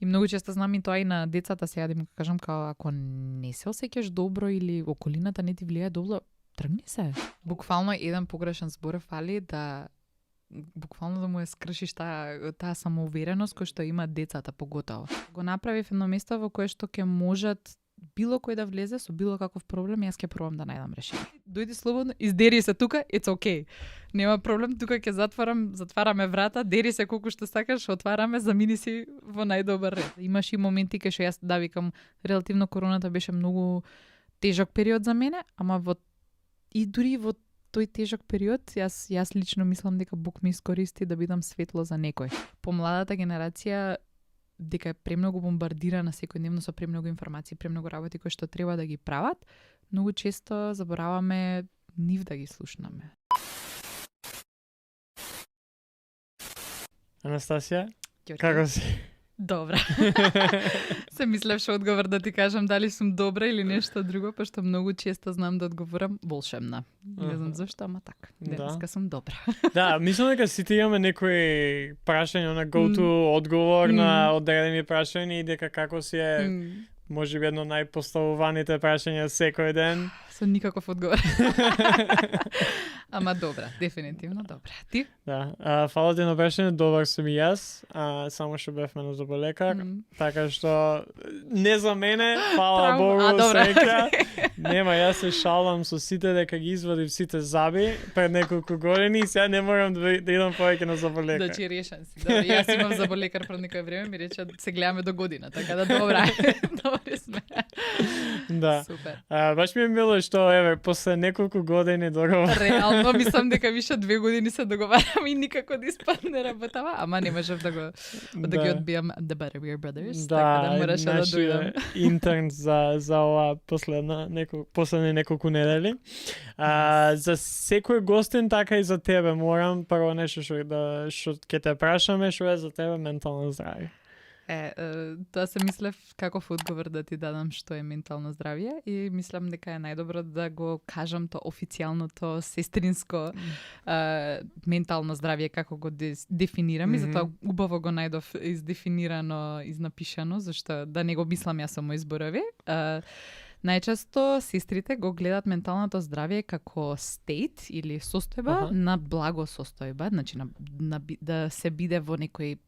И многу често знам и тоа и на децата сега да им кажам као ако не се осеќаш добро или околината не ти влијае добро, тргни се. Буквално еден погрешен збор фали да буквално да му ја скршиш таа самоувереност која што има децата поготово. Го направив едно место во кое што ќе можат било кој да влезе со било каков проблем, јас ќе пробам да најдам решение. Дојди слободно, издери се тука, it's okay. Нема проблем, тука ќе затвараме врата, дери се колку што сакаш, отвараме, замини си во најдобар ред. Имаш и моменти кај што јас да викам, релативно короната беше многу тежок период за мене, ама и дури во тој тежок период, јас лично мислам дека Бог ми искористи да бидам светло за некој. Помладата генерација дека е премногу бомбардирана секојдневно со премногу информации, премногу работи кои што треба да ги прават, многу често забораваме нив да ги слушнаме. Анастасија, како си? Добра. Се мислевше одговор да ти кажам дали сум добра или нешто друго, пошто многу често знам да одговорам волшебна. Не знам зашто, ама така. Денеска сум добра. Да, мислам дека сите имаме некои прашања на go-to одговор на одредени прашања и дека како си е може би едно најпоставуваните прашања секој ден. Со никаков одговор. Ама добра, дефинитивно добра. Ти? Да, фала ти на прашање, добар сум и јас, само што бевме на зуболекар, така што не за мене, фала Богу, среќа. Нема, јас се шалам со сите дека ги извадив сите заби пред неколку години и сега не морам да идам повеќе на зуболекар. Значи решен си. Добро, јас имам зуболекар пред некој време, ми рече се гледаме до година, така да добра. Добри сме. Да. Супер. Баш ми е мило што еве после неколку години договор. Реално мислам дека више 2 години се договараме и никако да испадне работава, ама не можев да ги одбијам The Butterbeer Brothers, така да мораше да дојдам. Интерн за ова последни неколку недели. За секој гостин така и за тебе морам прво нешто што ќе те прашаме, што е за тебе ментално здравје. Тоа се мислев каков одговор да ти дадам што е ментално здравје и мислам дека е најдобро да го кажам то официјалното сестринско ментално здравје како го дефинирам и затоа убаво го најдов издефинирано, изнапишано, зашто да не го мислам јас со мои зборови. Најчесто сестрите го гледат менталното здравје како стейт или состојба на благо состојба, значи да се биде во некој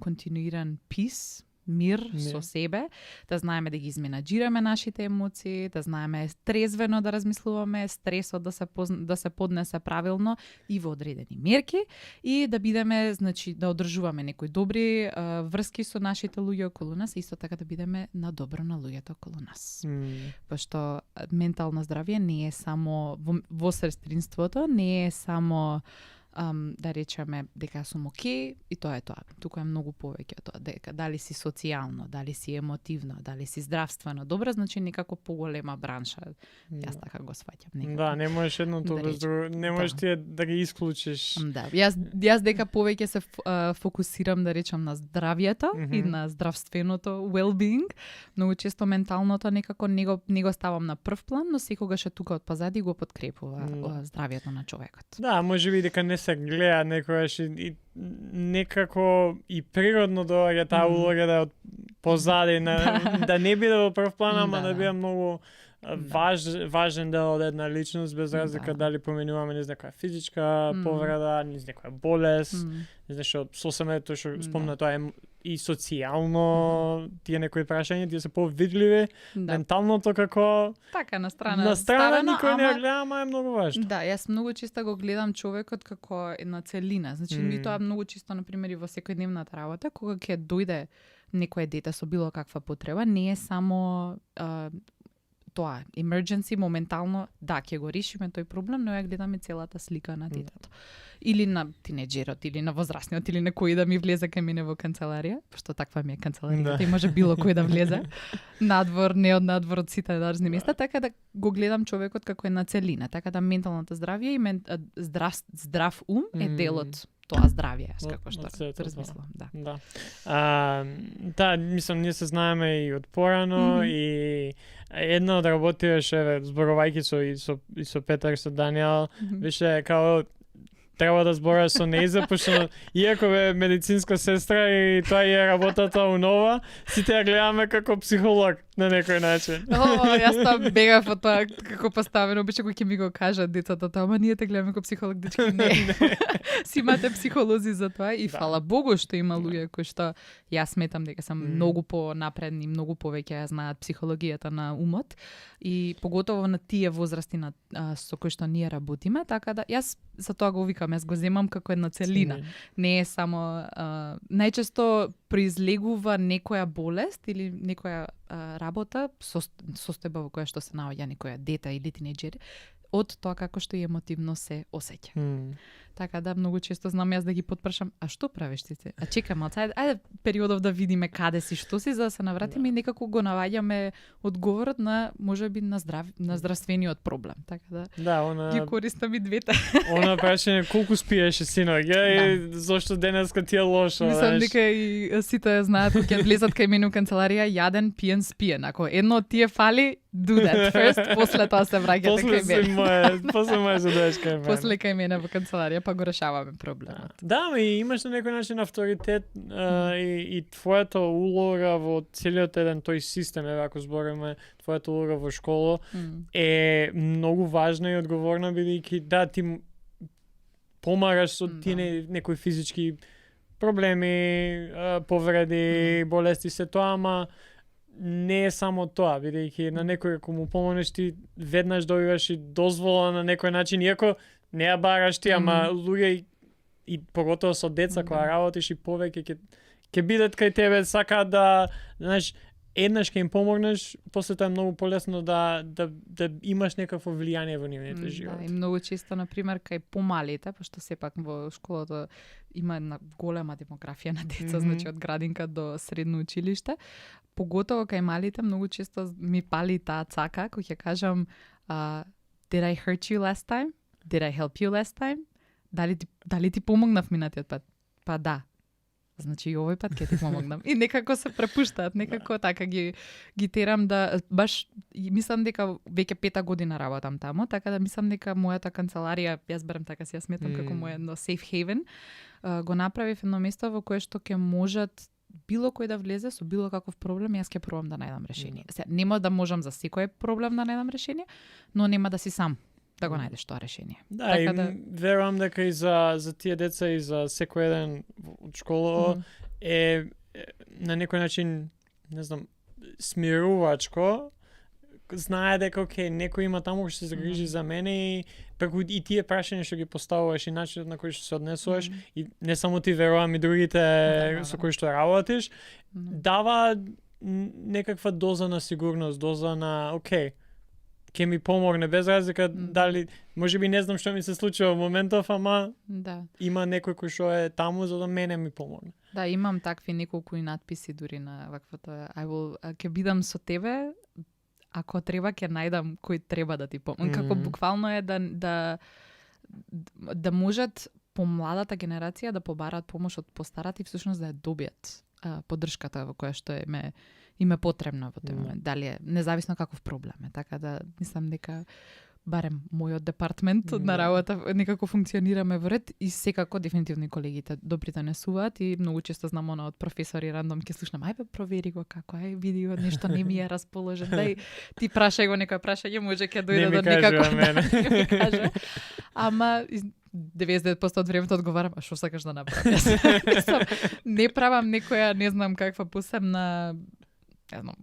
континуиран пис, мир со себе, да знаеме да ги изменаџираме нашите емоции, да знаеме трезвено да размислуваме, стресот да се поднесе правилно и во одредени мерки и да бидеме, значи да одржуваме некои добри врски со нашите луѓе околу нас и исто така да бидеме на добро на луѓето околу нас. Пошто ментално здравје не е само во сестринството, не е само да речеме дека сум окей и тоа е тоа. Туку е многу повеќе тоа, дека дали си социјално, дали си емотивно, дали си здравствено добро, значи некако поголема бранша. Јас така го сваќам. Да, не можеш едното без друго, не можеш ти да ги исклучиш. Да, јас дека повеќе се фокусирам да речам на здравјето и на здравственото well-being. Многу често менталното некако не го ставам на прв план, но секогаш е тука од позади го подкрепува здравјето на човекот. Да, можеби дека не се гледа некојаш и некако и природно доаѓа таа улога да од позади да не биде во прв план, ама да биде многу важен дел од една личност, без разлика дали поменуваме низ некоја физичка повреда, низ некоја болест, низ нешто сосема тоа што спомна, тоа е и социјално, тие некои прашања, тие се повидливи, менталното како така на страна никој не гледа, ама е многу важно. Да, јас многу често го гледам човекот како една целина. Значи и тоа многу често на пример и во секојдневната работа, кога ќе дојде некое дете со било каква потреба, не е само тоа, emergency, моментално, да, ќе го решиме тој проблем, но ја гледаме целата слика на детето. Или на тинеџерот, или на возрастниот, или на кој да ми влезе кај мене во канцеларија, пошто таква ми е канцеларијата и може било кој да влезе. Надвор, не од надвор, од сите разни места, така да го гледам човекот како една целина, така да менталното здравје и здрав ум е дел од тоа здравје, како што размислам, да. Да, мислам, ние се знаеме и од порано и една од работиваш, зборувајќи со Петар, со Данијел, беше као треба да збораш со нејза, пошто иако е медицинска сестра и тоа е работата у нова, сите ја гледаме како психолог на некој начин. Јас тоа бегав од тоа како поставено, обичај кој ќе ми го кажат децата тоа, ама ние те гледаме како психолог, дечки, не. Си имате психолози за тоа и фала Богу што има луѓе кои што јас сметам дека се многу понапредни, многу повеќе ја знаат психологијата на умот и поготово на тие возрасти со кои што ние работиме, така да јас за тоа го викам, јас го земам како една целина. Не е само најчесто произлегува некоја болест или некоја работа, состојба во која што се наоѓа некоја дете или тинеџер, од тоа како што и емотивно се осеќа. Така да многу често знам јас да ги потпрашам, а што правиш ти? А чекам, ајде периодов да видиме каде си, што си, за да се навратиме и некако го наваѓаме одговорот на можеби на здравствениот проблем. Така да. Она ги користам и двете. Она прашање колку спиеше синоќ, и зошто денеска ти е лошо. Мислам дека и сите знаат кога ќе влезат кај мене у канцеларија, јаден, пиен, спиен. Ако едно од тие фали, do that first, после тоа се враќате кај мене. После може да дојдеш кај мене. После кај мене во канцеларија па го решаваме проблемот. Да, и имаш на некој начин авторитет и твојата улога во целиот еден тој систем, ако збориме, твојата улога во школа е многу важна и одговорна, бидејќи да, ти помагаш со тие некои физички проблеми, повреди, болести, се тоа, ама не е само тоа, бидејќи на некој ако му помогнеш ти веднаш добиваш и дозвола на некој начин, иако не ја бараш ти, ама луѓе и поготово со деца кога работиш и повеќе ќе бидат кај тебе, сака да, знаеш, еднаш ќе им помогнеш, после тоа е многу полесно да имаш некакво влијание во нивните живот. Да, и многу често, например, кај помалите, пошто сепак во школата има една голема демографија на деца, значи од градинка до средно училиште, поготово кај малите, многу често ми пали таа цака, кој ќе кажам, did I hurt you last time? Did I help you last time? Дали ти помогнав минатиот пат? Па да. Значи и овој пат ќе ти помогнам. И некако се препуштаат, некако така ги терам да баш мислам дека веќе 5-та година работам таму, така да мислам дека мојата канцеларија, јас барем така си ја сметам како мој едно safe haven, го направив едно место во кое што ќе можат било кој да влезе со било каков проблем, јас ќе пробам да најдам решение. Се нема да можам за секој проблем да најдам решение, но нема да си сам да го најдеш тоа решение. Да, така и верувам дека и за тие деца и за секој еден од школа е на некој начин, не знам, смирувачко, знае дека некој има таму што се загрижи за мене и преку и тие прашања што ги поставуваш и начинот на кој што се однесуваш и не само ти верувам и другите со кои што работиш, дава некаква доза на сигурност, доза на ќе ми помогне без разлика дали можеби не знам што ми се случува во моментов, ама има некој кој што е таму за да мене ми помогне. Да, имам такви неколку и надписи дури на ваквото ќе бидам со тебе, ако треба ќе најдам кој треба да ти помогне. Како буквално е да можат помладата генерација да побараат помош од постарата и всушност да ја добијат поддршката во која што им е потребно во тој момент. Дали е независно каков проблем е. Така да мислам дека барем мојот департмент на работа некако функционираме во ред и секако дефинитивно колегите допринесуваат и многу често знам од професори рандом ќе слушнам, ајде провери го како види го нешто не ми е расположен, дај ти прашај го некој прашање, може ќе дојде до некако не ми каже. Ама 99% од времето одговарам, а што сакаш да направиш? Не правам некоја, не знам каква посебна, не знам,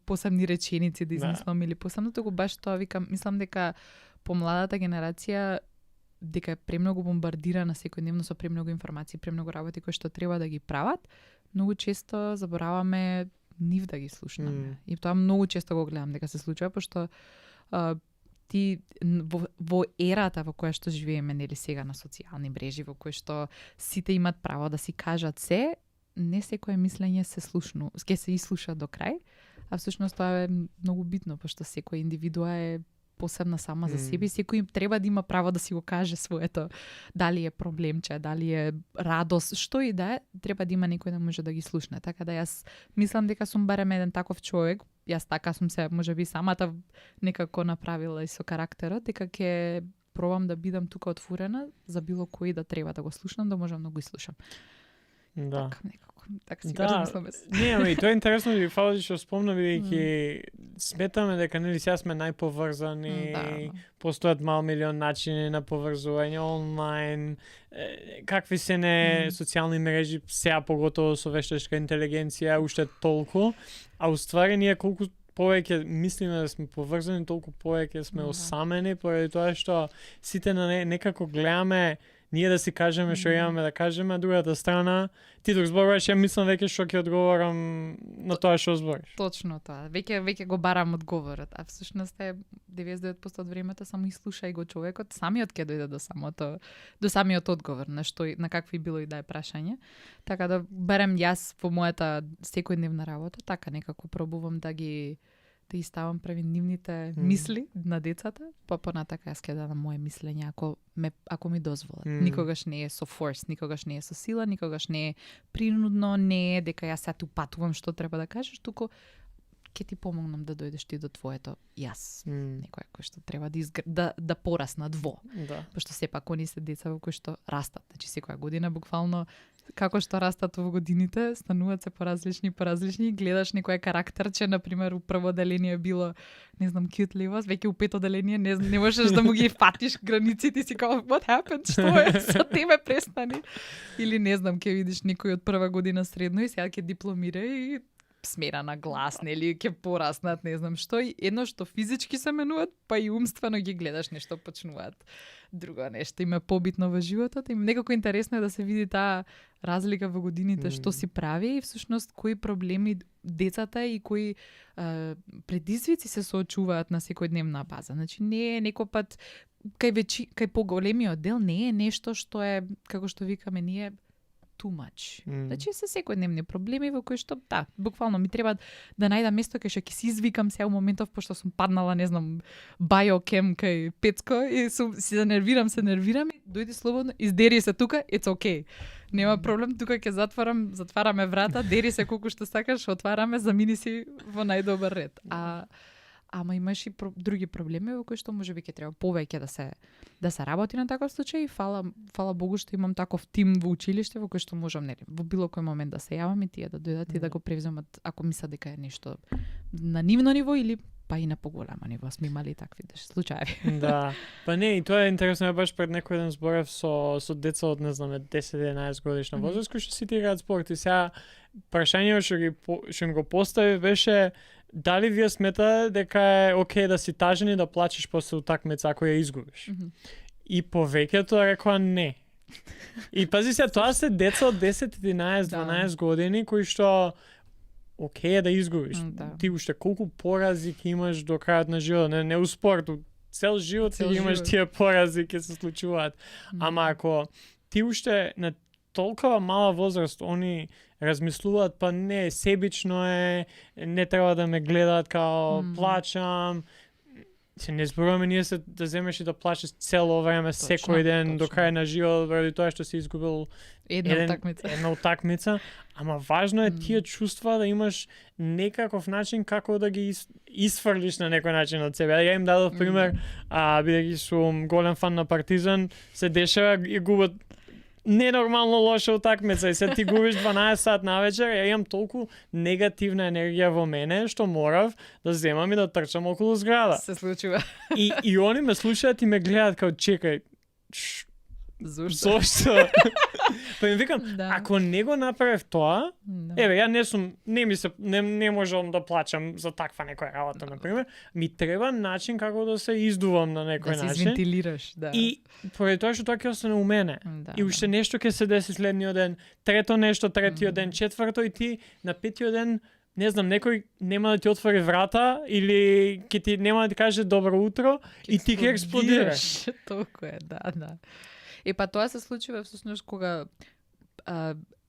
посебни реченици да измислам или посебно, туку баш тоа викам, мислам дека помладата генерација дека е премногу бомбардирана секојдневно со премногу информации, премногу работи кои што треба да ги прават, многу често забораваме нив да ги слушнаме. И тоа многу често го гледам дека се случува, пошто ти во ерата во која што живееме, нели сега на социјални мрежи, во кој што сите имат право да си кажат се, не секое мислење ќе се ислуша до крај, а всушност тоа е многу битно, пошто секој индивидуа е посебна сама за себе, секој треба да има право да си го каже своето, дали е проблемче, дали е радост, што и да е, треба да има некој да може да ги слушне. Така да јас мислам дека сум барем еден таков човек, јас така сум се можеби самата некако направила и со карактерот, дека ќе пробам да бидам тука отворена за било кој да треба да го слушнам, да можам да го слушам. Да. Така некако. Така си го размисламе. Не, и тоа е интересно да ви фали што спомна, бидејќи сметаме дека нели сега сме најповрзани, постојат мал милион начини на поврзување онлайн, какви се не социјални мрежи, сега поготово со вештачка интелигенција, уште толку, а уствари ние колку повеќе мислиме да сме поврзани, толку повеќе сме осамени, поради тоа што сите на некако гледаме ние да си кажеме што имаме да кажеме, а другата страна ти док зборуваш, ја мислам веќе што ќе одговорам на тоа што збориш. Точно тоа. Веќе го барам одговорот, а всушност е 99% од времето само слушај го човекот, самиот ќе дојде до самиот одговор на какви било и да е прашање. Така да барем јас во мојата секојдневна работа, така некако пробувам да ги ставам превентивните мисли на децата, па понатака јас ќе дадам мое мислење ако ми дозволат. Никогаш не е со форс, никогаш не е со сила, никогаш не е принудно, не е дека јас сега ти упатувам што треба да кажеш, туку ќе ти помогнам да дојдеш ти до твоето јас. Некој кој што треба да пораснат во. Да. Пошто сепак они се деца во кои што растат. Значи секоја година буквално како што растат во годините, стануваат се поразлични, гледаш некој карактерче, например, у прво деление било, не знам, кјутливост, веќе у пето деление не можеш да му ги фатиш границите, си како, what happened, што е, со тебе престани. Или не знам, ќе видиш некој од прва година средно и сега ќе дипломира и смера на глас, нели, ќе пораснат, не знам што, и едно што физички се менуваат, па и умствено ги гледаш нешто почнуваат. Друго нешто им е побитно во животот, им некако интересно е да се види таа разлика во годините, што си прави и всушност кои проблеми децата и кои предизвици се соочуваат на секојдневна база. Значи не е некој пат кај поголемиот дел не е нешто што е, како што викаме ние, too much. Значи се секојдневни проблеми во кои што буквално ми треба да најдам место кај што ќе се извикам сега во моментов пошто сум паднала, не знам, биокем кај Пецко и се нервирам, дојди слободно, издери се тука, it's okay. Нема проблем, тука ќе затвараме врата, дери се колку што сакаш, отвараме, замини си во најдобар ред. Ама имаш и други проблеми во кои што можеби ќе треба повеќе да се работи на таков случај. Фала Богу што имам таков тим во училиште во кој што можам во било кој момент да се јавам и тие да дојдат и да го превземат ако мислат дека е нешто на нивно ниво или па и на поголемо ниво. Сме имали такви случаи. Да. Па не, и тоа е интересно, баш пред некој ден зборев со деца од, не знам, 10-11 годишна возраст кои што сите играат спорт и сега прашањето што им го постави беше дали вие сметате дека е окей да си тажен и да плачеш после утакмица ако ја изгубиш? И повеќето рекоа не. И пази се, тоа се деца од 10, 11, 12 години кои што окей е да изгубиш. Ти уште колку порази ќе имаш до крајот на животот, не у спорту, цел живот ќе имаш тие порази ќе се случуваат. Ама ако ти уште на толкова мала возраст они размислуваат, па не, себично е, не треба да ме гледаат као плачам. Се не зборуваме ние се да земеш и да плачеш цело време, секој ден до крај на живот, заради тоа што си изгубил една утакмица. Ама важно е тие чувства да имаш некаков начин како да ги изфрлиш на некој начин од себе. Ја им дадов пример, бидејќи сум голем фан на Партизан, се дешава и губат ненормално лоша утакмица и се ти губиш 12 сат навечер, ја имам толку негативна енергија во мене што морав да земам и да трчам околу зграда. Се случува. И они ме слушаат и ме гледаат као чекај. Зошто? Па им викам, ако не го направев тоа, еве, ја не можам да плачам за таква некоја работа, например, ми треба начин како да се издувам на некој начин. Да се извентилираш, да. И поради тоа што тоа ќе остане у мене. И уште нешто ќе се деси следниот ден, трето нешто, третиот ден, четврто и ти на петиот ден не знам, некој нема да ти отвори врата или ќе ти нема да ти каже добро утро и ти ќе експлодираш. Толку е, да. Па тоа се случува всушност кога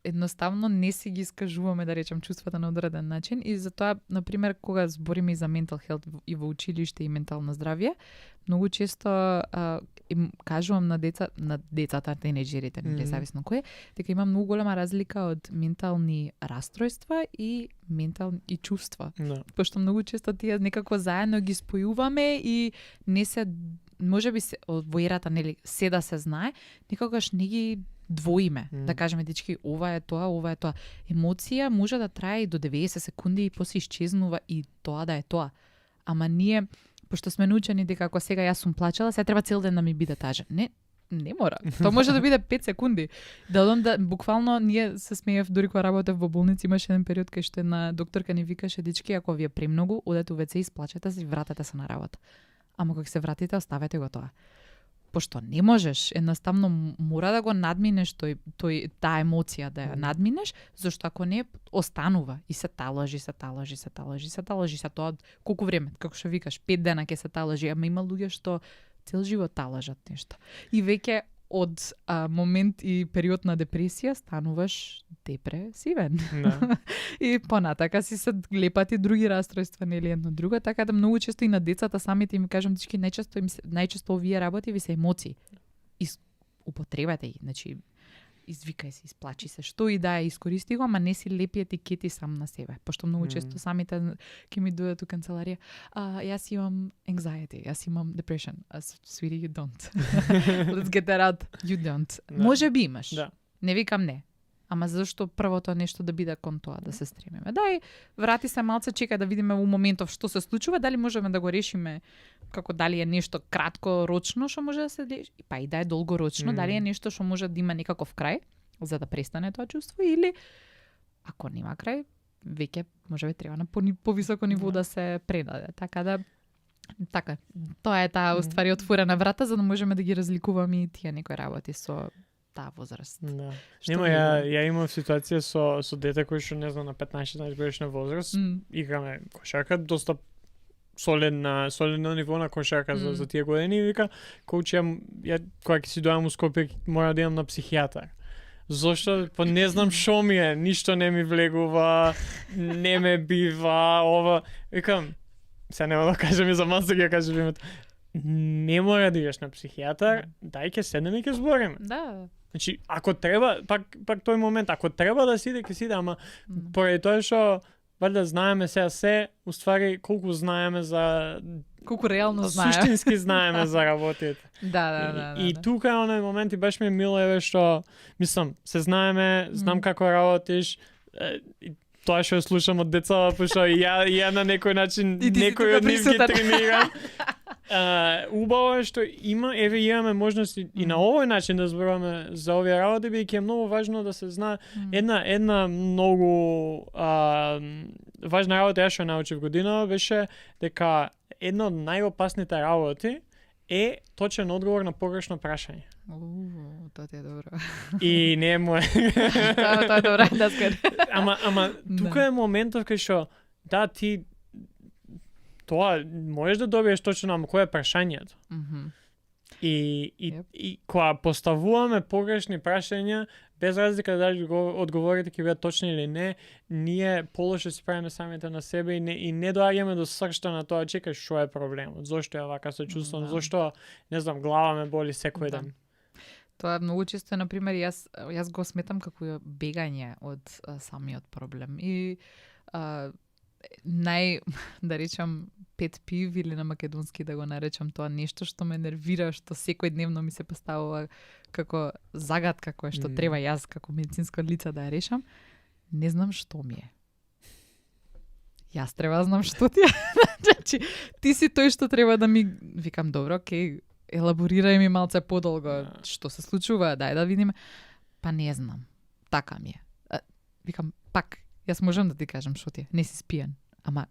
едноставно не си ги искажуваме, да речем, чувствата на одреден начин и затоа, например, кога збориме и за mental health и во училиште и ментално здравје, многу често им кажувам на децата, тинејџерите, независно кој, дека има многу голема разлика од ментални растројства и ментални чувства. Пошто многу често тие некако заедно ги спојуваме и не се можеби се во ерата, нели, се да се знае, никогаш не ги двоиме. Да кажеме, дечки, ова е тоа. Емоција може да трае и до 90 секунди и после исчезнува и тоа да е тоа. Ама ние, пошто сме научени дека ако сега јас сум плачала, сега треба цел ден да ми биде тажен. Не мора. Тоа може да биде 5 секунди. Да буквално ние се смеев дури кога работев во болница, имаше еден период кај што една докторка ни викаше, дечки, ако ви е премногу, одете у WC, исплачете се и вратете се на работа. Ама кога се вратите, оставете го тоа. Пошто не можеш, едноставно мора да го надминеш таа емоција да ја надминеш, зашто ако не останува и се талажи тоа колку време, како што викаш, 5 дена ќе се талажи, ама има луѓе што цел живот талажат нешто. И веќе од момент и период на депресија стануваш депресивен. Да. И понатака си се глепати други расстройства, нели едно друго, така да многу често и на децата самите им кажам, дечки, најчесто овие работи ви се емоции. Употребате ги, значи извикај се, исплачи се, што и да е, искористи го, ама не си лепи етикети сам на себе, пошто многу често самите ќе ми дојдат у канцеларија. Јас имам anxiety, јас имам depression. Sweetie, you don't. Let's get that out. You don't. Да. Може би имаш. Да. Не викам не. Ама зашто првото нешто да биде кон тоа, да се стремиме. Дај, врати се малце, чекај да видиме во моментов што се случува, дали можеме да го решиме, како дали е нешто кратко рочно што може да се реши, па и да е долгорочно, дали е нешто што може да има некаков крај за да престане тоа чувство, или ако нема крај, веќе можеби треба на повисоко ниво да се предаде. Така, тоа е таа уствари отворена врата за да можеме да ги разликуваме и тие некои работи со таа возраст. Да. Нема, ја имав ситуација со дете кој што не знам на 15-16 годишна возраст, играме кошарка, доста солидно ниво на кошарка за тие години, и вика, коуч, ја кога ќе си дојам у Скопје, мора да идам на психијатар. Зошто? Па не знам шо ми е, ништо не ми влегува, не ме бива, ова. Викам, сега нема да кажем и за маса, ќе кажем името. Не мора да идеш на психијатар, дај ќе седнеме и ќе збориме. Да. Значи, ако треба, пак тој момент, ако треба да си иде, ќе си иде, ама поради тоа што валјда знаеме се, уствари колку знаеме за колку реално знаеме. Суштински знаеме за работите. Да. И тука е оној момент и баш ми е мило еве што мислам, се знаеме, знам како работиш, тоа што слушам од деца, пошто и ја на некој начин некој од нив ги тренирам. Убаво е што имаме можност и на овој начин да зборуваме за овие работи, бидејќи е многу важно да се знае една многу важна работа ја што научив година беше дека една од најопасните работи е точен одговор на погрешно прашање. Тоа ти е добро. И не е мој. Тоа е добро, that's good. Ама тука е моментов кај што ти тоа можеш да добиеш точно, ама кој е прашањето. И кога поставуваме погрешни прашања, без разлика дали го одговорите ќе бидат точни или не, ние полошо си правиме самите на себе и не доаѓаме до сршта на тоа, чекај, што е проблемот, зошто ја вака се чувствувам, зошто, не знам, глава ме боли секој ден. Тоа многу често, например, јас го сметам како бегање од самиот проблем. И да речам, pet peeve или на македонски да го наречам тоа нешто што ме нервира, што секојдневно ми се поставува како загадка која што треба јас како медицинско лице да ја решам, не знам што ми е. Јас треба да знам што ти е. Значи, ти си тој што треба да ми... Викам, добро, окей, елаборирај ми малце подолго што се случува, дај да видиме. Па не знам. Така ми е. Викам, пак, јас можам да ти кажам што ти е. Не си спиен. Ама,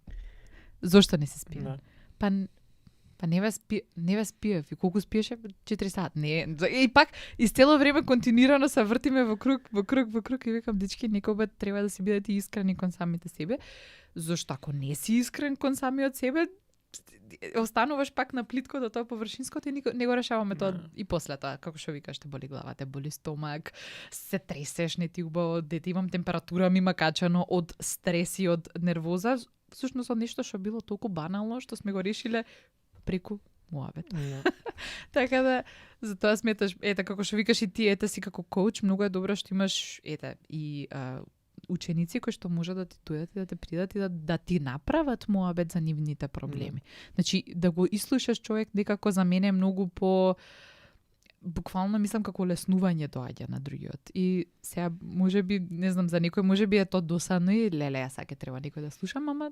зошто не си спиен? Да. Па не ве спиев. И колку спиеше? 4 сат. Не. И пак, и цело време континуирано се вртиме во круг и викам, дечки, некој треба да си бидете искрени кон самите себе. Зошто ако не си искрен кон самиот себе, остануваш пак на плитко до тоа површинското и не го решаваме тоа и после тоа, како што викаш, те боли глава, те боли стомак, се тресеш, не ти убаво, дете имам температура ми макачано од стрес и од нервоза, всушност од нешто што било толку банално што сме го решиле преку муавет. Така да, затоа сметаш, како што викаш и ти, си како коуч, многу е добро што имаш, и ученици кои што може да ти дојдат и да те придат и да ти направат муабет за нивните проблеми. Значи, да го ислушаш човек некако за мене е многу по буквално мислам како леснување доаѓа на другиот. И сега можеби, не знам, за некој можеби е тоа досадно и леле, ја саке треба некој да слушам, ама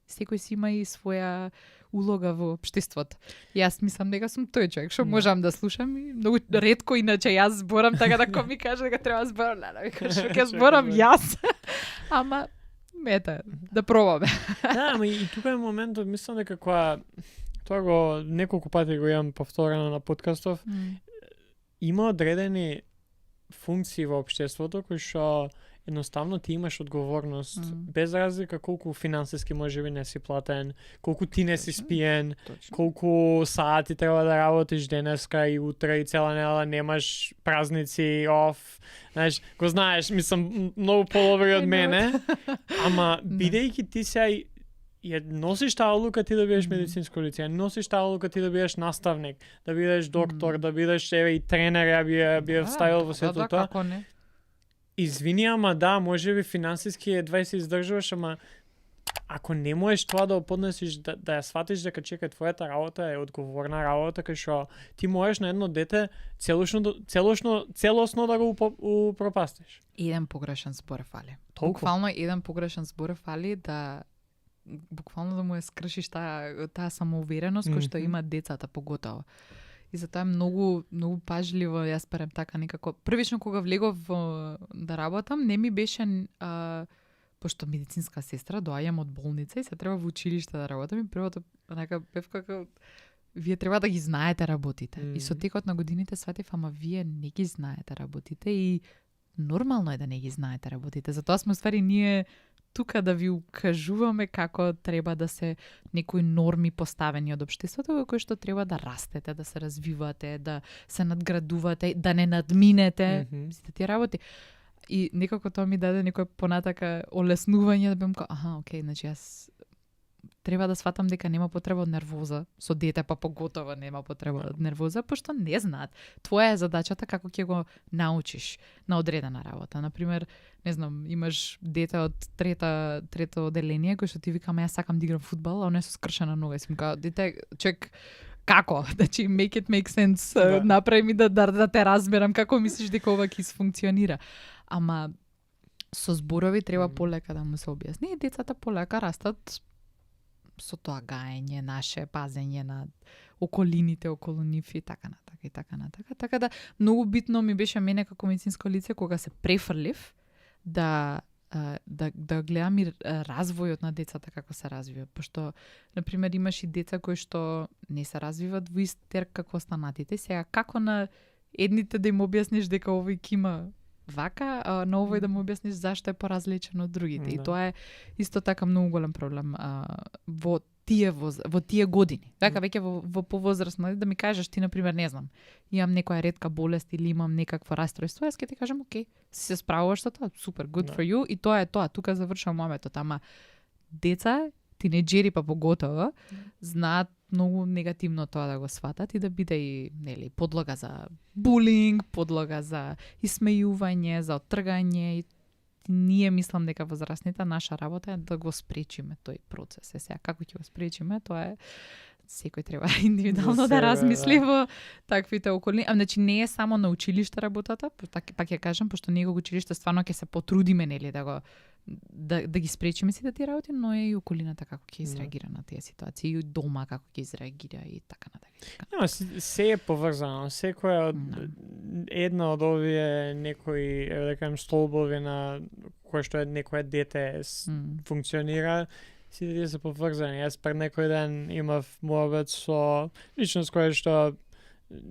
секој си има и своја улога во општеството. Јас мислам дека сум тој човек што можам да слушам и многу ретко иначе јас зборам така да кој ми каже дека треба зборам, леле, што ќе зборам јас. Ама ета, да пробаме. Да, ама и тука е моментот, мислам дека тоа го неколку пати го имам повторено на подкастов. Има одредени функции во општеството кои што едноставно ти имаш одговорност, без разлика колку финансиски можеби не си платен, колку ти не си спиен, колку сати треба да работиш денеска и утре и цела недела немаш празници, оф. Знаеш, го знаеш, мислам, многу подобри од мене, ама бидејќи ти сега ја носиш таа одлука ти да бидеш медицинско лице, носиш таа одлука ти да бидеш наставник, да бидеш доктор, да бидеш и тренер, ја би вставил во сето тоа. Како не? Извини, ама да, можеби финансиски едва се издржуваш, ама ако не можеш тоа да поднесиш, да ја сватиш дека чекај твојата работа е одговорна работа, кај што ти можеш на едно дете целосно да го упропастиш. Еден погрешен збор фали. Толку? Буквално еден погрешен збор фали да буквално да му ја скршиш таа самоувереност која што имаат децата поготово. И затоа е многу пажливо, јас барем така некако. Првично кога влегов да работам, не ми беше пошто медицинска сестра, доаѓам од болница и се треба во училиште да работам и првото нека бев како вие треба да ги знаете работите. И со текот на годините сватив, ама вие не ги знаете работите и нормално е да не ги знаете работите. Затоа сме ствари ние тука да ви укажуваме како треба да се некои норми поставени од општеството во кои што треба да растете, да се развивате, да се надградувате, да не надминете сите тие работи. И некако тоа ми даде некој понатака олеснување да бем окей, значи јас треба да сватам дека нема потреба од нервоза, со дете па поготово нема потреба од нервоза, пошто не знаат. Твоја е задачата како ќе го научиш на одредена работа. Например, не знам, имаш дете од трето оделение кој што ти вика, јас сакам да играм фудбал, а он е со скршена нога. И сум као, дете, чек, како? Значи, make it make sense. Направи ми да те разберам како мислиш дека ова ќе функционира. Ама со зборови треба полека да му се објасни и децата полека растат со тоа гаење наше, пазење на околините околу нив и така натака. Така да многу битно ми беше мене како медицинско лице кога се префрлив да гледам и развојот на децата како се развиваат, пошто на пример имаш и деца кои што не се развиваат во ист тер како останатите. Сега како на едните да им објасниш дека овој кима вака, а на овој да му објасниш зашто е поразличен од другите. И тоа е исто така многу голем проблем во тие години. Така веќе во повозрастно да ми кажеш ти на пример, не знам, имам некоја ретка болест или имам некакво расстройство, јас ќе ти кажам окей, се справуваш со тоа, супер, good for you и тоа е тоа, тука завршува моментот, ама деца, тинеџери па поготово, знаат многу негативно тоа да го сватат и да биде и нели подлога за булинг, подлога за исмејување, за оттргање и ние мислам дека возрастните наша работа е да го спречиме тој процес. Сега како ќе го спречиме, тоа е секој треба индивидуално да размисли во таквите околини. Значи не е само на училиште работата, пак ќе кажам, пошто ние го училиште стварно ќе се потрудиме нели да ги спречиме сите тие работи, но е и околината како ќе изреагира на тие ситуации, и дома како ќе изреагира и така натаму. Се е поврзано, секоја од една од овие некои, да кажам, столбови на кој што е некоја дете функционира, сите тие се поврзани. Јас пред некој ден имав муабет со личност која што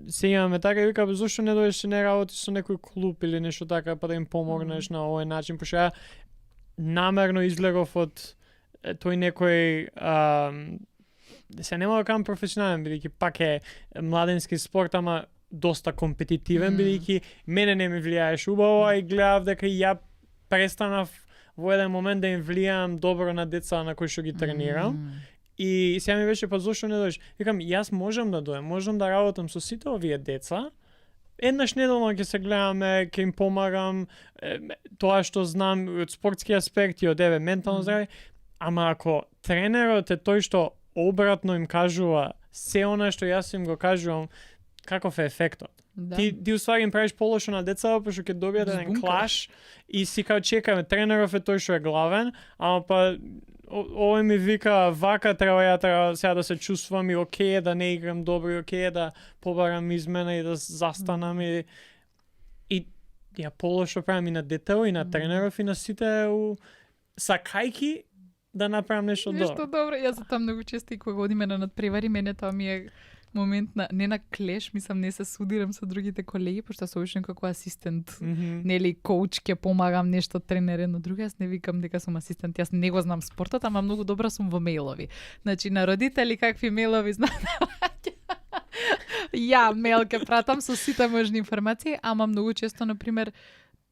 се имаме така и вика, зошто не дојдеш и не работиш со некој клуб или нешто така, па да им помогнеш на овој начин, пошто ја намерно излегов од тој некој се нема да кажам професионален, бидејќи пак е младенски спорт, ама доста компетитивен, бидејќи мене не ми влијаеше убаво и гледав дека ја престанав во еден момент да им влијам добро на деца на кои што ги тренирам. И сега ми беше, па зошто не дојдеш? Викам, јас можам да дојдам, можам да работам со сите овие деца, еднаш неделно ќе се гледаме, ќе им помагам, тоа што знам од спортски аспект и од ментално здравје, ама ако тренерот е тој што обратно им кажува се она што јас им го кажувам, каков е ефектот? Да. Ти уствари им правиш полошо на децата, пошто ќе добијат еден клаш и си као чекаме, тренеров е тој што е главен, ама па овој ми вика вака треба сега да се чувствувам и окей да не играм добро, и окей да побарам измена и да застанам и ја полошо правам и на детето и на тренеров и на сите сакајки да направам нешто добро. Нешто добро. Јас за тоа многу често и кога одиме на надпревари, мене тоа ми е момент на не на клеш, мислам не се судирам со другите колеги, пошто се обично како асистент, нели коуч ќе помагам нешто тренер на други, јас не викам дека сум асистент, јас не го знам спортот, ама многу добра сум во мејлови. Значи на родители какви мејлови знам ја мејл ќе пратам со сите можни информации, ама многу често на пример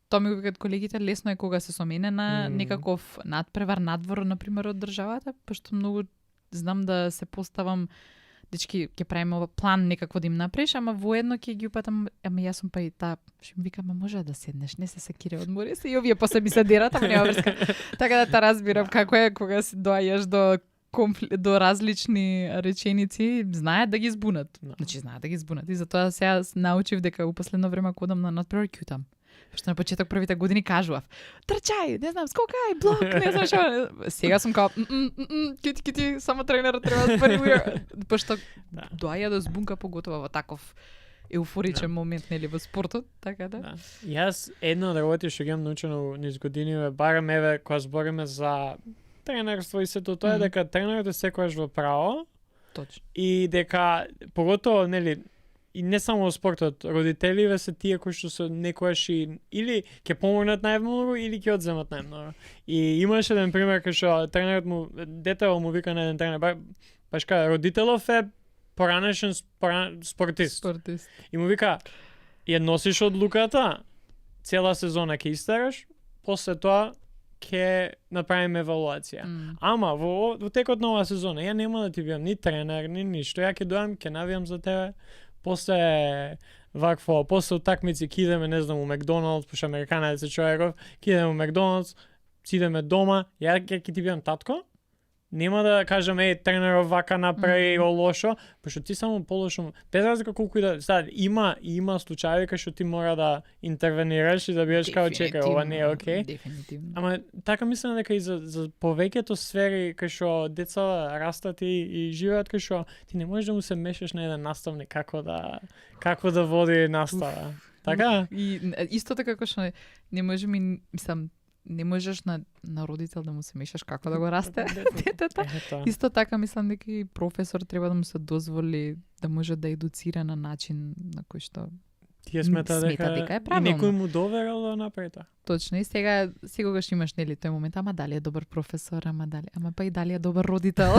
тоа ми го викаат колегите, лесно е кога се со мене на некаков надпревар надвор на пример од државата, пошто многу знам да се поставам дечки, ќе правиме ова план некако да им направиш, ама воедно ќе ги упатам, ама јас сум па и таа, што ми викам, може да седнеш, не се секире, одмори се и овие после ми се дерат, ама нема врска. Така да та разбирам како е кога си доаѓаш до различни реченици, знаат да ги збунат. Значи знаат да ги збунат и затоа сега научив дека у последно време кога одам на надпревар кјутам. Пошто на почеток првите години кажував, трчај, не знам, скокај, блок, не знам што. Сега сум као, кити, само тренерот треба да пари. Пошто доаја да збунка поготово во таков еуфоричен момент, нели, во спортот, така да. Јас една од работи што ги имам научено низ години, барем еве кога збориме за тренерство и сето тоа е дека тренерот е секогаш во право. Точно. И дека поготово, нели, и не само во спортот, родителиве се тие кои што се некојаш или ќе помогнат најмногу или ќе одземат најмногу. И имаше еден пример кај што тренерот му, детето му вика на еден тренер, баш кај родителов е поранешен спортист. И му вика, ја носиш одлуката, цела сезона ќе истераш, после тоа ќе направиме евалуација. Ама во текот на оваа сезона ја нема да ти бидам ни тренер, ни ништо, ја ќе дојам, ќе навијам за тебе. После вакво, после утакмици ќе идеме, не знам, у Макдоналдс, пошто американец е човеков, ќе идеме у Макдоналдс, си идеме дома, ја ќе ти бидам татко. Нема да кажам, тренерот вака направи лошо, пошто ти само полошо, без разлика колку и да, сега има случаи кај што ти мора да интервенираш и да бидеш као чекај, ова не е окей. Дефинитивно. Ама така мислам дека и за повеќето сфери кај што деца растат и живеат, кај што ти не можеш да му се мешаш на еден наставник како да води настава. Така? И исто така како што не може мислам, не можеш на родител да му се мешаш како да го расте детето. Исто така мислам дека и професор треба да му се дозволи да може да едуцира на начин на кој што тие смета дека е правилно. И некој му доверал да направи тоа. Точно, и сега секогаш имаш нели тој момент, ама дали е добар професор, ама па и дали е добар родител.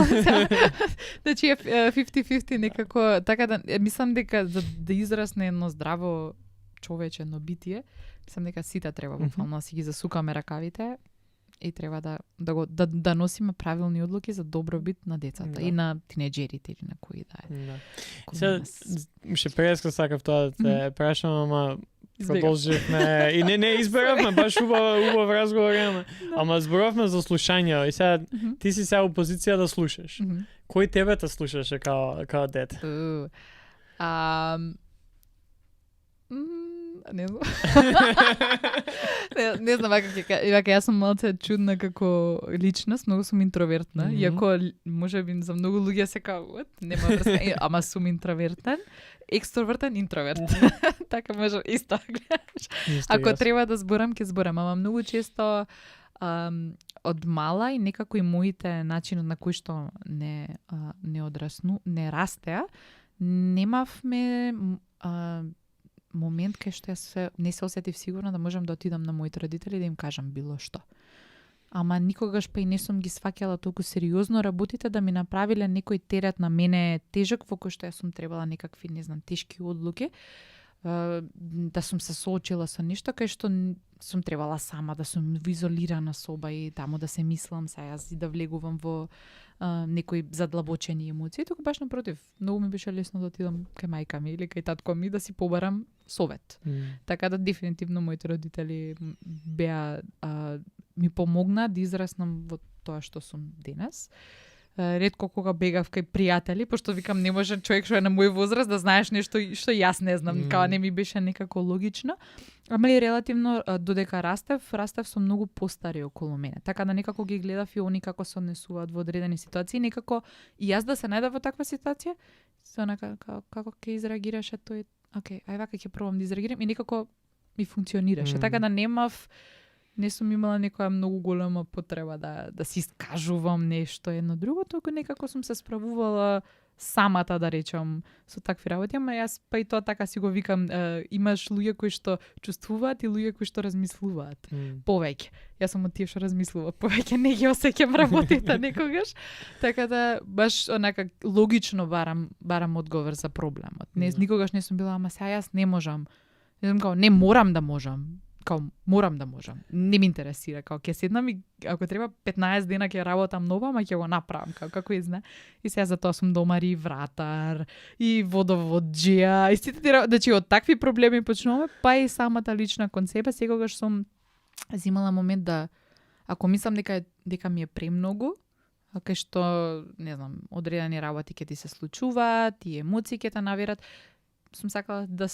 Значи е 50-50 некако, така да мислам дека да израсне едно здраво човечено битие, мислам дека сите треба буквално да си ги засукаме ракавите и треба да носиме правилни одлуки за добробит на децата и на тинеџерите или на кои да е. Сега ше преска сакав тоа да те прашам, ама продолживме и не изберавме, баш убав разговор имаме. Ама зборавме за слушање и сега ти си сега у позиција да слушаш. Кој тебе те слушаше као дете? Не знам. не знам, вака јас сум малце чудна како личност, многу сум интровертна, иако можеби за многу луѓе се као, нема врска, ама сум интровертен, екстровертен, интровертен. Така може исто гледаш. Ако треба да зборам, ќе зборам, ама многу често од мала и некако и моите начинот на кој што не растеа, немавме момент кај што јас не се осетив сигурна да можам да отидам на моите родители да им кажам било што. Ама никогаш па и не сум ги сваќала толку сериозно работите да ми направиле некој терет на мене тежок во кој што јас сум требала некакви, не знам, тешки одлуки. да сум се соочила со нешто кај што сум требала сама да сум во изолирана соба и таму да се мислам се јас и да влегувам во некои задлабочени емоции, туку баш напротив, многу ми беше лесно да отидам кај мајка ми или кај татко ми да си побарам совет. Така да дефинитивно моите родители беа ми помогна да израснам во тоа што сум денес. Ретко кога бегав кај пријатели, пошто викам не може човек што е на мој возраст да знаеш нешто што јас не знам, као не ми беше некако логично. Ама и релативно додека растев со многу постари околу мене. Така да некако ги гледав и они како се однесуваат во одредени ситуации, некако и јас да се најдам во таква ситуација, со онака како ќе изреагираше тој, окей, ај вака ќе пробам да изреагирам и некако ми функционираше. Така да не сум имала некоја многу голема потреба да си искажувам нешто едно друго, туку некако сум се справувала самата, да речам, со такви работи, ама јас па и тоа така си го викам, имаш луѓе кои што чувствуваат и луѓе кои што размислуваат повеќе. Јас сум од тие што размислува повеќе, не ги осеќам работите некогаш. Така да баш онака логично барам одговор за проблемот. Никогаш не сум била, ама сега јас не можам. Не знам како, не морам да можам. Морам да можам. Не ми интересира. Ќе седнам и ако треба 15 дена ќе работам ново, ама ќе го направам. Како изна. И сега за тоа сум домар и вратар, и водоводжија, и сите тие, значи од такви проблеми почнуваме, па и самата лична кон себе, секогаш сум земала момент да, ако мислам дека ми е премногу, кај што, не знам, одредени работи ќе ти се случуваат, и емоции ќе те навират, сум сакала да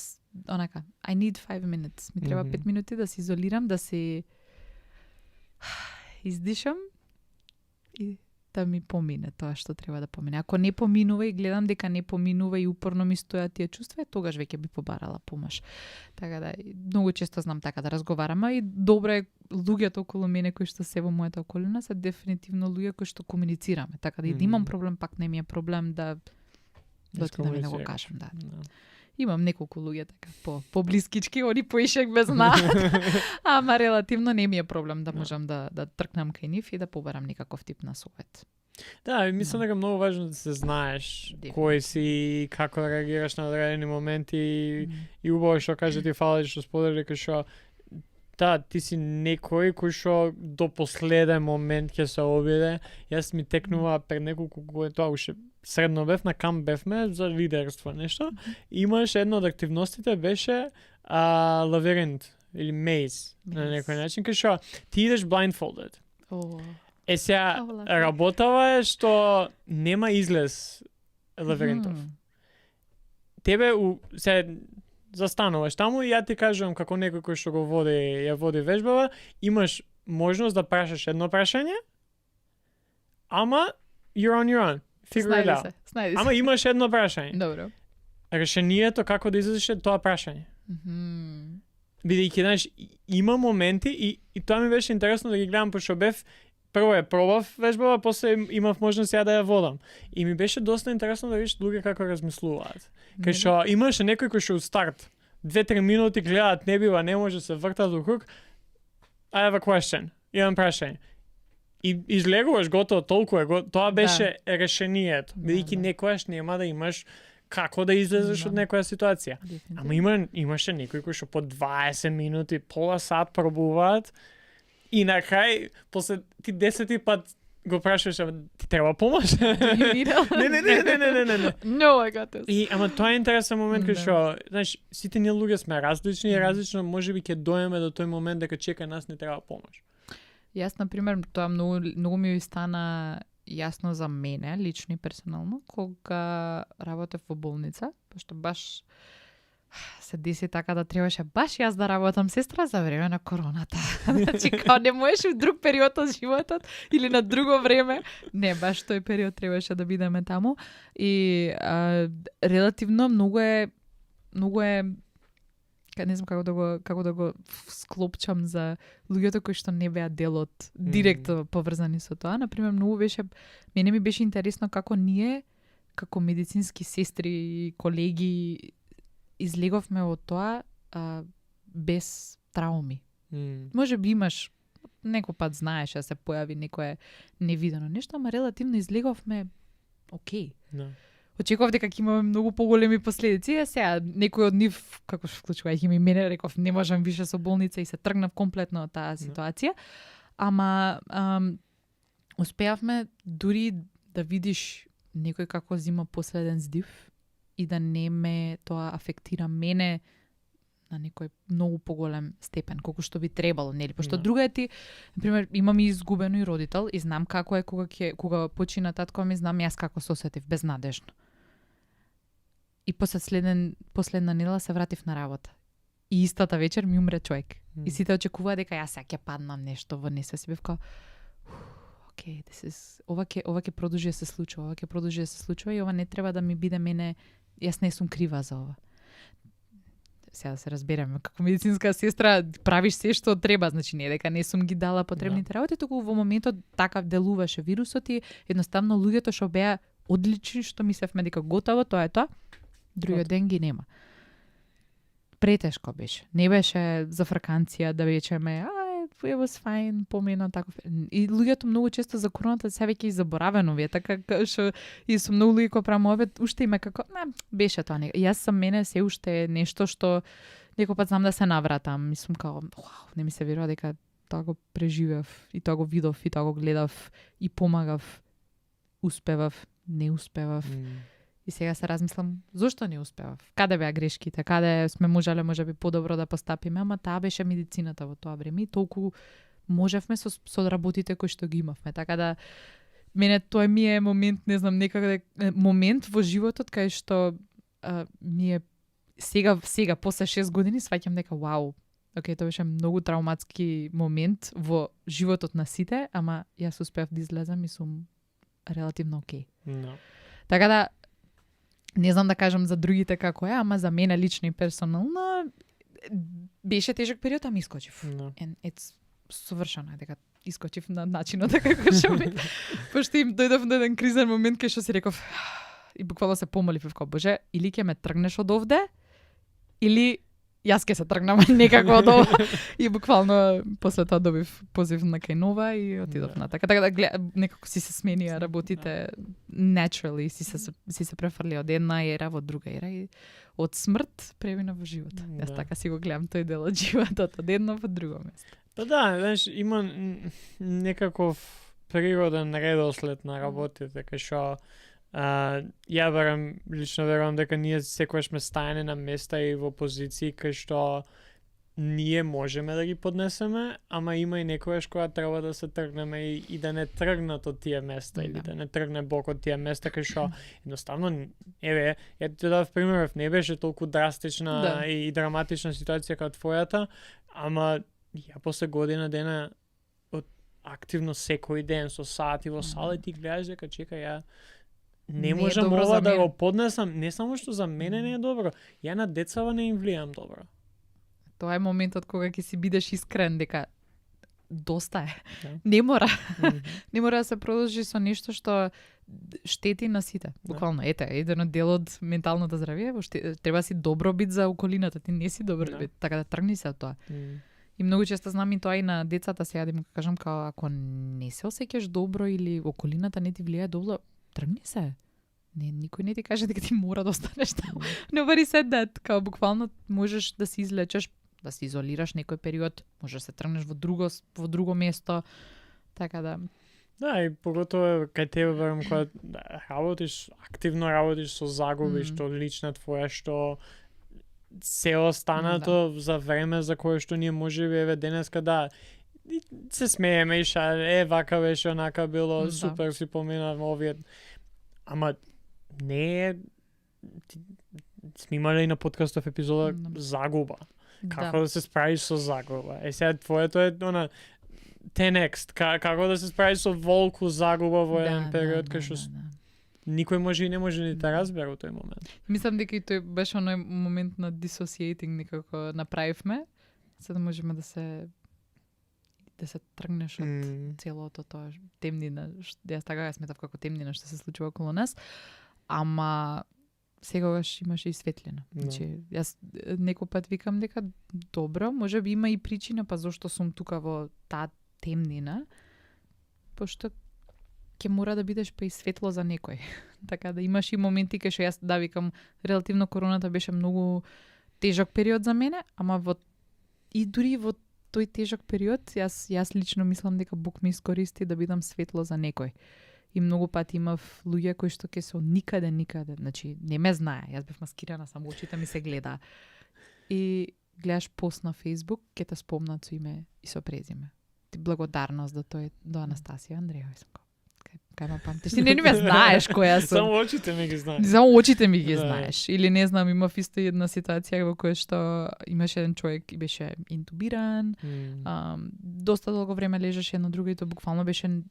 онака, I need 5 minutes. Ми треба 5 минути да се изолирам, да се издишам и да ми помине тоа што треба да помине. Ако не поминува и гледам дека не поминува и упорно ми стојат тие чувства, тогаш веќе би побарала помош. Така да, многу често знам така да разговарам, и добро е луѓето околу мене кои што се во мојата околина се дефинитивно луѓе кои што комуницираме. Така да и да имам проблем, пак не ми е проблем да отидам и да го кажам. Да. Имам неколку луѓе така по-блискички, они поишек без знаат. Ама релативно не ми е проблем да можам да тркнам кај нив и да побарам некаков тип на совет. Да, мислам дека многу важно да се знаеш кој си и како да реагираш на одредени моменти и убаво што каже ти фала што сподели дека што ти си некој кој што до последен момент ќе се обиде. Јас ми текнува пред неколку години, тоа уште средно бев, на камп бевме за лидерство нешто. Имаш една од активностите беше лавиринт или мейз на некој начин, кај што ти идеш blindfolded. Сега работава е што нема излез лавиринтов. Тебе се застануваш таму и ја ти кажувам како некој кој што ја води вежбава, имаш можност да прашаш едно прашање, ама you're on your own. Figure it out. Ама имаш едно прашање. Добро. Решението како да излезеш тоа прашање. Бидејќи, знаеш, има моменти и тоа ми беше интересно да ги гледам, пошто бев прво ја пробав вежбава, после имав можност ја да ја водам. И ми беше доста интересно да видиш луѓе како размислуваат. Кај што имаше некој кој што од старт 2-3 минути гледаат небива, не може се вртат во круг. I have a question. Имам прашање. И излегуваш готово, толку е тоа беше решението. Бидејќи некојаш нема да имаш како да излезеш од некоја ситуација. Ама имаше некои кои што по 20 минути, пола сат пробуваат и на крај, после ти 10 пат го прашуваш, ти треба помош? Не. No, I got this. Ама тоа е интересен момент кај што, знаеш, сите ние луѓе сме различни и различно можеби ќе доеме до тој момент дека чека нас не треба помош. Јас, например, тоа многу ми стана јасно за мене, лично и персонално, кога работев во болница, пошто баш се деси така да требаше баш јас да работам сестра за време на короната. Значи, као не можеш в друг период од животот или на друго време. Не, баш тој период требаше да бидеме таму. И релативно многу е не знам како да го склопчам за луѓето кои што не беа дел од директно поврзани со тоа. Например, мене ми беше интересно како ние, како медицински сестри и колеги, излеговме од тоа без трауми. Може би имаш, некој пат знаеш да се појави некое невидено нешто, ама релативно излеговме окей. очекував дека ќе имаме многу поголеми последици, а сега некој од нив, како што вклучува и мене, реков не можам више со болница и се тргнав комплетно од таа ситуација. Ама успеавме дури да видиш некој како зима последен здив и да не ме тоа афектира мене на некој многу поголем степен, колку што би требало, нели? Пошто друга е ти, например, имам и изгубено и родител и знам како е кога почина татко ми, знам јас како се осетив, безнадежно. И последна недела се вратив на работа. И истата вечер ми умре човек. И сите очекуваа дека јас сега ќе паднам нешто во несвест. Си бев као, окей, ова ќе продолжи да се случува, и ова не треба да ми биде мене, јас не сум крива за ова. Сега да се разбереме, како медицинска сестра правиш се што треба, значи не дека не сум ги дала потребните работи, туку во моментот така делуваше вирусот и едноставно луѓето што беа одлични, што мислевме дека готово, тоа е тоа, другиот ден ги нема. Претешко беше. Не беше за фраканција да речеме, it was fine, помина тако. И луѓето многу често за короната се веќе и заборавено вие, така што и со многу луѓе кои правам обед, уште има како, беше тоа не. Јас сам мене се уште нешто што некој пат знам да се навратам. Мислам како, не ми се верува дека тоа го преживев и тоа го видов и тоа го гледав и помагав, успевав, не успевав. И сега се размислам, зошто не успевав? Каде беа грешките? Каде сме можеле можеби подобро да постапиме? Ама таа беше медицината во тоа време и толку можевме со работите кои што ги имавме. Така да мене тоа ми е момент, не знам, некаде момент во животот кај што ми е сега после 6 години сваќам дека вау, окей, тоа беше многу травматски момент во животот на сите, ама јас успеав да излезам и сум релативно окей. Така да не знам да кажам за другите како е, ама за мене лично и персонално беше тежок период, ама искочив. And it's совршено дека искочив на начинот како што ми. Пошто им дојдов на еден кризен момент кај што си реков и буквално се помолив како Боже, или ќе ме тргнеш од овде, или јас ќе се тргнам некако од ова. И буквално после тоа добив позив на кај нова и отидов на така. Така да некако си се сменија работите naturally, си се префрли од една ера во друга ера и од смрт премина во живот. Јас така си го гледам тој дел од животот, од едно во друго место. Да, знаеш, има некаков природен редослед на работите, кај што ја лично верувам дека ние секогаш сме стајани на места и во позиции кај што ние можеме да ги поднесеме, ама има и некојаш кога треба да се тргнеме и да не тргнат од тие места или да не тргне Бог од тие места кај што едноставно ја ти дадов пример, не беше толку драстична и драматична ситуација како твојата, ама ја после година дена активно секој ден со сати во сала ти гледаш дека чекај ја не можам ова да го поднесам, не само што за мене не е добро, ја на децава не им влијам добро. Тоа е моментот кога ќе си бидеш искрен дека доста е. Не мора. Не мора да се продолжи со нешто што штети на сите. Буквално, еден од дел од менталното здравје, треба си добробит за околината, ти не си добробит, така да тргни се од тоа. И многу често знам и тоа и на децата сега да им кажам као ако не се осеќаш добро или околината не ти влијае добро, тргни се. Никој не ти каже дека ти мора да останеш таму. Nobody said that. Као буквално можеш да се излечеш, да се изолираш некој период, можеш да се тргнеш во друго место. Така да. Да, и поготово кај тебе верам кога активно работиш со загуби што лична твоја, што се останато за време за кое што ние можеби еве денеска се смееме и шале, вака беше, онака било, супер си поминав овие. Ама не е... Сме имали и на подкастов епизода загуба. Како да се справиш со загуба. Сега твоето е 10x. Како да се справиш со волку загуба во еден период кај што никој може и не може да те разбере во тој момент. Мислам дека и тој беше оној момент на dissociating некако направивме, за да можеме да се тргнеш од целото тоа темнина. Јас така сметав како темнина што се случува околу нас, ама секогаш имаше и светлина. Значи, јас некој пат викам дека добро, можеби има и причина па зошто сум тука во таа темнина, пошто ќе мора да бидеш па и светло за некој. Така да имаш и моменти кај што јас да викам релативно короната беше многу тежок период за мене, ама и дури во тој тежок период јас лично мислам дека Бог ми искористи да бидам светло за некој. И многу пати имав луѓе кои што ќе се никаде, значи не ме знае, јас бев маскирана, само очите ми се гледа. И гледаш пост на Facebook, ќе те спомнат со име и со презиме. Ти благодарност до Анастасија Андреева. Кај ме памтиш? Ти не ме знаеш која сум. Само очите ми ги знаеш. Само очите ми ги знаеш. Или не знам, имав исто една ситуација во која што имаше еден човек и беше интубиран. Доста долго време лежеше на друго и тоа буквално беше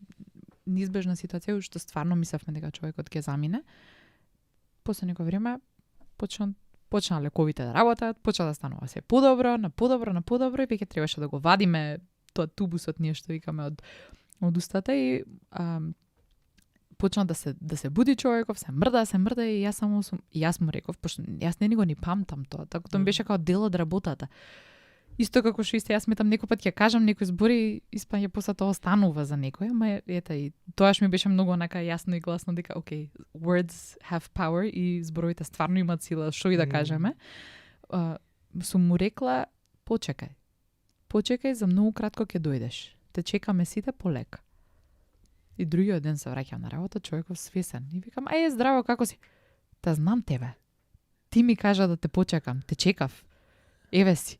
неизбежна ситуација што стварно мислевме дека човекот ќе замине. После некој време почна лековите да работат, почна да станува се подобро и веќе требаше да го вадиме тоа тубусот ние што викаме од устата и почна да се буди човеков, се мрда и јас му реков, пошто јас не го ни памтам тоа, така тоа ми беше како дел од работата. Исто како што јас сметам некој пат ќе кажам некој збори, испаѓа после тоа останува за некој, ама ета и тоаш ми беше многу онака јасно и гласно дека okay, words have power и зборовите стварно имаат сила, што и да кажеме. Сум му рекла, почекај, за многу кратко ќе дојдеш. Те чекаме сите полека. И другиот ден се враќам на работа, човеков свесен. И викам, здраво, како си? Та знам тебе. Ти ми кажа да те почекам, те чекав. Еве си.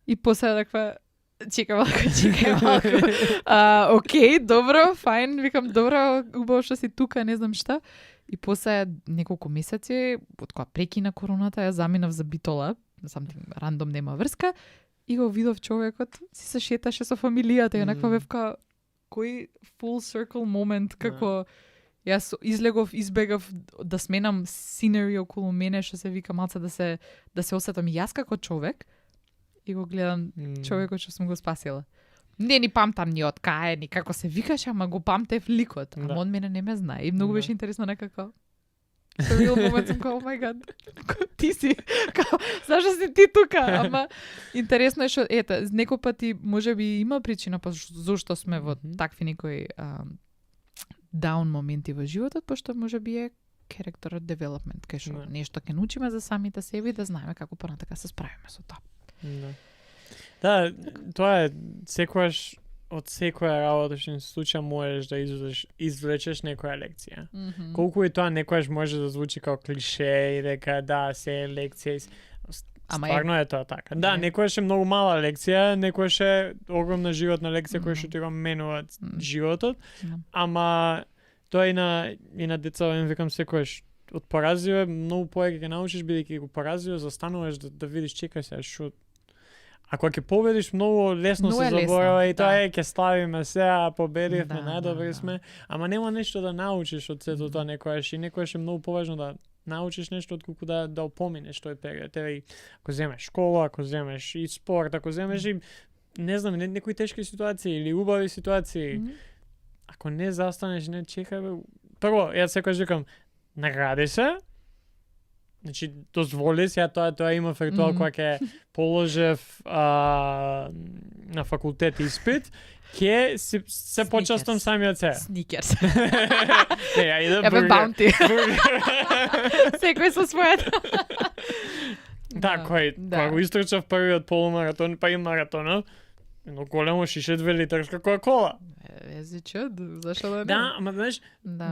И после таква, чекај малку. Окей, добро, фајн. Викам, добро, убаво што си тука, не знам шта. И после неколку месеци, од кога прекина короната, ја заминав за Битола, рандом нема врска, и го видов човекот, си се шеташе со фамилијата и онаква бевка, кој full circle момент, како јас излегов, избегав да сменам сценери околу мене, што се вика малце да се осетам јас како човек и го гледам човекот што сум го спасила. Не ни памтам ни од кај, ни како се викаше, ама го памтев ликот. Ама од мене не ме знае. И многу беше интересно некако. Surreal момент сум као, oh my god, ти си, зашто си ти тука? Ама интересно е што, некој пати може би има причина па зошто сме во такви некои даун моменти во животот, пошто може би е character development, кај што нешто ќе научиме за самите себе и да знаеме како понатака се справиме со тоа. Да, тоа е секогаш од секоја работа што се случува можеш да извлечеш некоја лекција. Колку и тоа некојаш може да звучи како клише и дека да, се е лекција. Стварно е тоа така. Да, некојаш е многу мала лекција, некојаш е огромна животна лекција која што ти го менува животот, ама тоа и на деца, викам секојаш од поразио е многу повеќе ќе научиш бидејќи го поразио, застануваш да видиш чекај се што. Ако ќе победиш, многу лесно се заборава и тоа е, ќе ставиме сега, победивме, најдобри сме, ама нема нешто да научиш од сето тоа некојаш и некојаш е многу поважно да научиш нешто отколку да опоминеш тој период. Еве, ако земеш школа, ако земеш и спорт, ако земеш и не знам, некои тешки ситуации или убави ситуации, ако не застанеш, не чекај, прво, јас секогаш викам, награди се. Значи, дозволи се, тоа има ритуал кога ќе положев на факултет испит, ќе се почастам самиот се. Сникерс. Не, ајде бургер. Баунти. Секој со својата. Да, кога го истрчав првиот полумаратон, па и маратонот, едно големо шише 2 литарска Кока-кола. Зашо да не? Да, ама знаеш,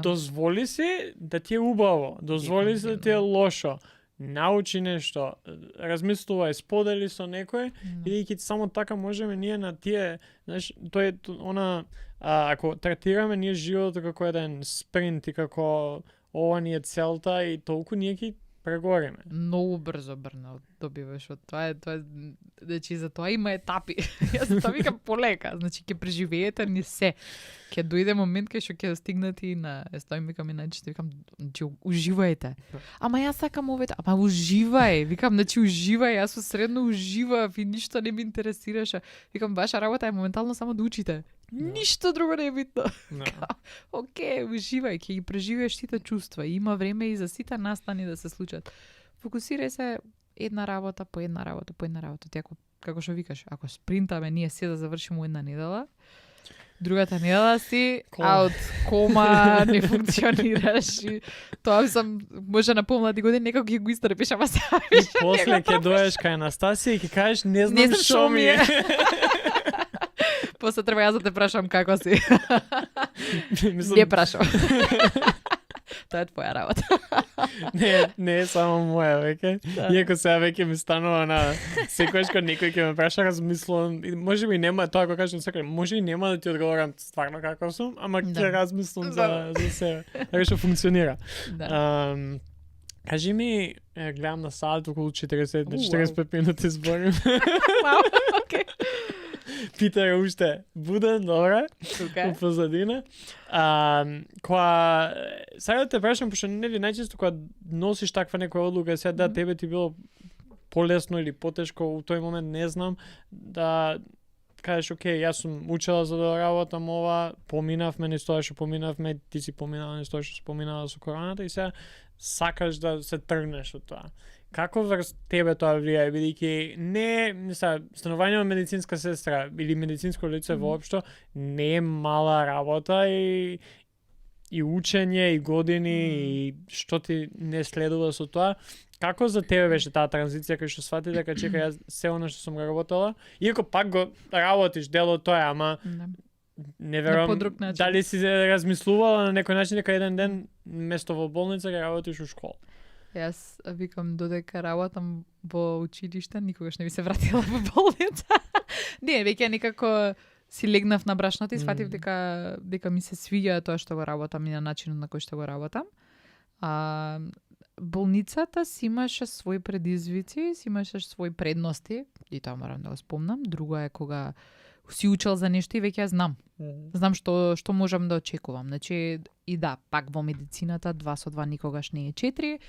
дозволи се да ти е убаво, дозволи се да ти е лошо. Научи нешто, размислувај, сподели со некој, бидејќи само така можеме ние на тие, знаеш, тоа е она, ако третираме ние животот како еден спринт и како ова ни е целта и толку ние ќе прегориме. Многу брзо добиваш од тоа. Значи за тоа има етапи. Јас тоа викам полека, значи ќе преживеете ни се. Ќе дојде момент кај што ќе стигнете и на викам уживајте. Ама јас сакам овој, ама уживај. Викам, значи уживај, јас средно уживав и ништо не ме интересираше. Викам, ваша работа е моментално само да учите. Ништо друго не е битно. Океј, уживај, ќе ги преживееш сите чувства. Има време и за сите настани да се случат. Фокусирај се една работа по една работа. Ти како што викаш, ако спринтаме ние се да завршиме една недела, другата недела си аут, кома, не функционираш и тоа сам може на помлади години некако ќе го истрпиш, ама сега И после ќе доеш кај Анастасија и ќе кажеш не знам што ми е. После треба јас да те прашам како си. Мислам, Не прашам. Тоа е твоја работа. не е само моја веќе. Да. Иако сега веќе ми станува на секојаш кога некој ќе ме праша, размислувам, може би нема тоа кога кажам секој, може и нема да ти одговорам стварно како сум, ама ќе Да. размислам за себе. Така што функционира. Да. Кажи ми, гледам на саат околу 40 на Вау. 45 минути зборим. Вау, окей. Питај уште буден, добре, Тука. у позадина. Сега да те прашам, пошто нели најчесто кога носиш таква некоја одлука, сега да тебе ти било полесно или потешко у тој момент, не знам, да кажеш, окей, јас сум учела за да работам ова, поминавме низ тоа што поминавме, ти си поминала низ тоа што си поминала со короната и сега сакаш да се тргнеш од тоа. Како врз тебе тоа влијае, бидејќи не са станување на медицинска сестра или медицинско лице воопшто не е мала работа и учење и години и што ти не следува со тоа. Како за тебе беше таа транзиција кај што сфати дека чека јас се она што сум го работела, иако пак го работиш дел од тоа, ама Да. не верувам подруг начин. дали си размислувала на некој начин дека еден ден место во болница ќе работиш у школа. Јас викам додека работам во училиште, никогаш не би се вратила во болница. Не, веќе некако си легнав на брашната и сватив дека ми се свиѓа тоа што го работам и на начинот на кој што го работам. Болницата си имаше своји предизвици, си имаше своји предности, и тоа морам да го спомнам. Друго е кога си учел за нешто и веќе ја знам. Знам што можам да очекувам. Значи, и да, пак во медицината 2 со 2 никогаш не е 4.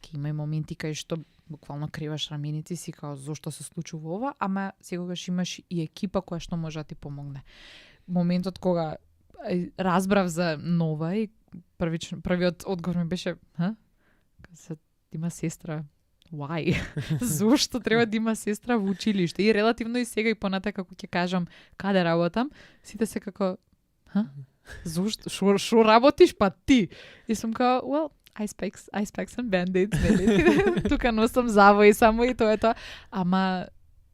Ке има и моменти кај што буквално криваш раменици си као зошто се случува ова, ама секогаш имаш и екипа која што може да ти помогне. Моментот кога разбрав за нова и првиот одговор ми беше, има сестра. Why? Зошто треба да има сестра во училиште? И релативно и сега и понатака како ќе кажам каде работам, сите се како зошто? Шо работиш па ти? И сум као, well, ice packs and band-aids, нели? Тука носам завои само и тоа е тоа. Ама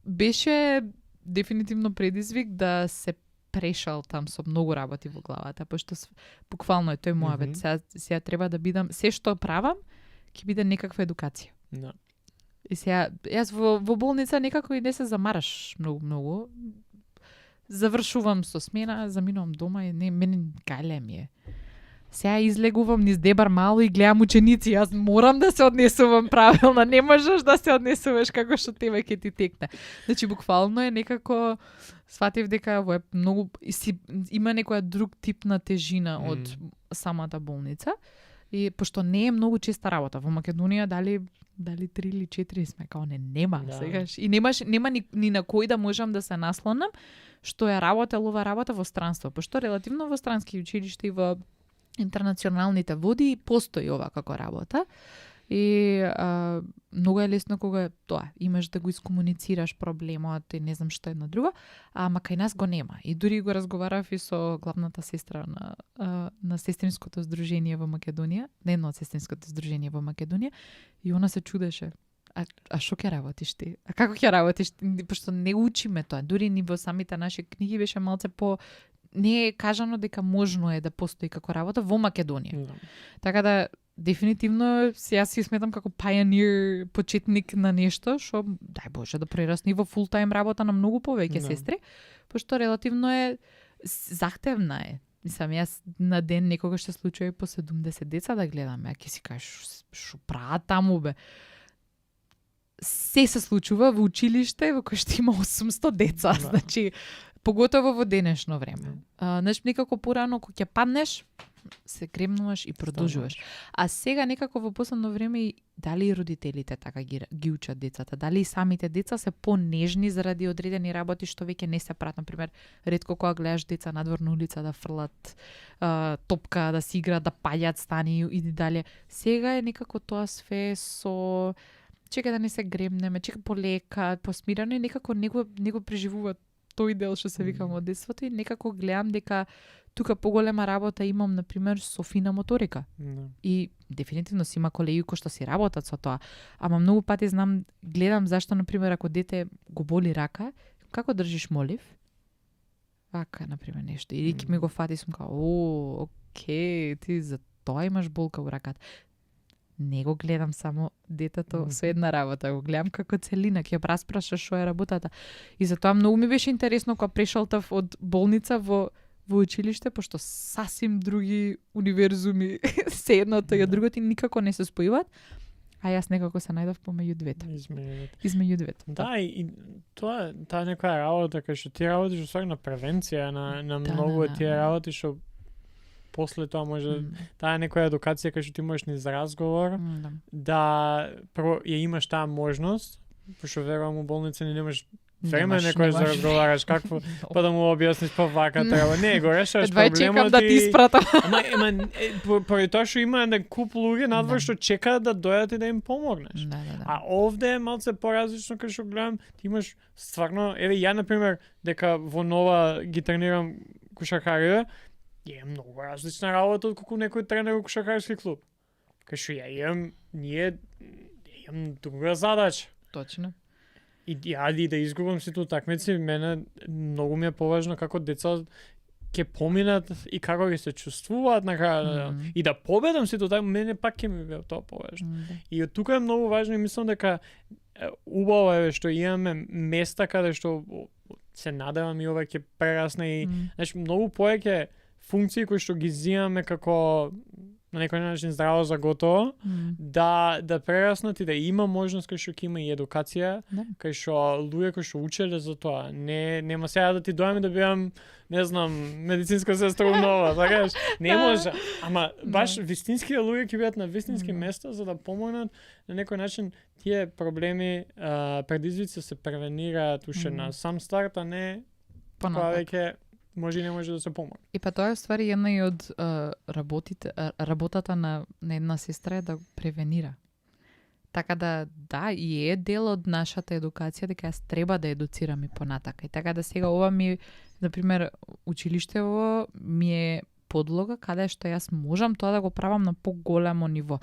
беше дефинитивно предизвик да се прешал там со многу работи во главата, пошто буквално е тој мојавет. Сега треба да бидам, се што правам, ќе биде некаква едукација. Да. И сега, јас во болница некако и не се замараш многу. Завршувам со смена, заминувам дома и мене гале ми е. Сега излегувам низ Дебар мало и гледам ученици, јас морам да се однесувам правилно, не можеш да се однесуваш како што тебе ќе ти текне. Значи буквално е некако сватив дека во многу има некоја друг тип на тежина од самата болница и пошто не е многу честа работа во Македонија, дали 3 или 4 сме као нема сегаш и нема ни на кој да можам да се наслонам што е работел ова работа во странство, пошто релативно во странски училишта и во интернационалните води постои ова како работа и многу е лесно кога тоа имаш да го искомуницираш проблемот и не знам што една друга, ама кај нас го нема. И дури го разговарав и со главната сестра на сестринското здружение во Македонија, не едно од сестринското здружение во Македонија, и она се чудеше. А што ќе работиш ти? А како ќе работиш? Пошто не учиме тоа. Дури ни во самите наши книги беше малце по не е кажано дека можно е да постои како работа во Македонија. Така да дефинитивно јас си сметам како pioneer, почетник на нешто што дај Боже да прерасне во full time работа на многу повеќе сестри, пошто релативно е захтевна е. Мислам, јас на ден некогаш се случува по 70 деца да гледаме, а ќе си кажеш што прават таму бе. Се случува во училиште во кој што има 800 деца, значи поготово во денешно време. Значи некако порано кога ќе паднеш, се кремнуваш и продолжуваш. А сега некако во последно време и дали и родителите така ги учат децата, дали и самите деца се понежни заради одредени работи што веќе не се прават. Например, ретко кога гледаш деца надвор на улица да фрлат топка, да си играат, да паѓаат стани и дале. Сега е некако тоа све со чека да не се гремнеме, чека полека, посмирено и некако него преживуваат тој дел што се викам од детството и некако гледам дека тука поголема работа имам, например, со фина моторика. И дефинитивно си има колеги кои што си работат со тоа. Ама многу пати гледам зашто, например, ако дете го боли рака, како држиш молив? Вака, например, нешто. И ми го фати, сум као, окей, ти за тоа имаш болка во раката. Не го гледам само детето со една работа, го гледам како целина, ќе ја распрашаш што е работата. И затоа многу ми беше интересно кога прешалтав од болница во училиште, пошто сасим други универзуми, се едното и од другото и никако не се спојуваат, а јас некако се најдов помеѓу двете. Измеѓу двете. Да, и тоа некоја работа кај што ти работиш усвари на превенција на многу од тие работи што после тоа може таа некоја едукација кај што ти можеш низ разговор да прво ја имаш таа можност, пошто верувам у болница не немаш време некој да разговараш какво, па да му објасниш па вака треба. Не, го решаваш проблемот. Чекам да ти испратам. Ама поради тоа што има еден куп луѓе надвор што чекаат да дојдат и да им помогнеш. А овде е малце поразлично кај што гледам, ти имаш стварно, еве ја например дека во Нова ги тренирам кошаркари, е многу различна работа од колку некој тренер во кошаркарски клуб. Кај што ја имам друга задача. Точно. И да изгубам сите утакмици, мене многу ми е поважно како деца ќе поминат и како ќе се чувствуваат на крај. И да победам сите утакмици, мене пак ќе ми бе тоа поважно. И од тука е многу важно и мислам дека убаво е што имаме места каде што се надевам и ова ќе прерасне и значи многу повеќе функции кои што ги зимаме како на некој начин здраво за готово, да прераснат и да има можност кај што ќе има и едукација, кај што луѓе кои што учеле за тоа. Нема сега да ти дојам и да бидам, не знам, медицинска сестра нова, сакаш? Не може. Ама баш вистински луѓе ќе бидат на вистински места за да помогнат на некој начин тие проблеми, предизвици се превенираат уште на сам старт, а не кога веќе може и не може да се помогне. И па тоа е ствари една и од работата на една сестра е да превенира. Така да и е дел од нашата едукација дека јас треба да едуцирам и понатака. И така да сега ова ми, например, училиштево ми е подлога каде што јас можам тоа да го правам на поголемо ниво.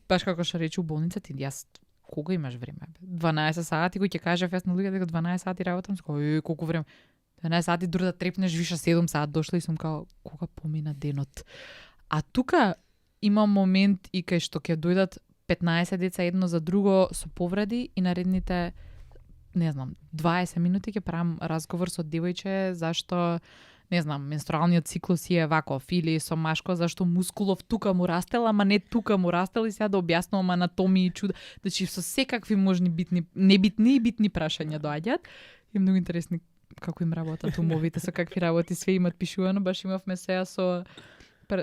Баш како што рече у болница, ти јас кога имаш време? 12 сати, кој ќе кажев јас на луѓе дека 12 сати работам, колку време? 12 сати дури да трепнеш, виша 7 сат дошла и сум као, кога помина денот. А тука има момент и кај што ќе дојдат 15 деца едно за друго со повреди и наредните, не знам, 20 минути ќе правам разговор со девојче зашто, не знам, менструалниот циклус е ваков или со машко зашто мускулов тука му растел, ама не тука му растел и сега да објаснувам анатомија и чуда. Значи со секакви можни битни, небитни и битни прашања доаѓаат. И многу интересни како им работат умовите, со какви работи све имат пишувано. Баш имавме сега со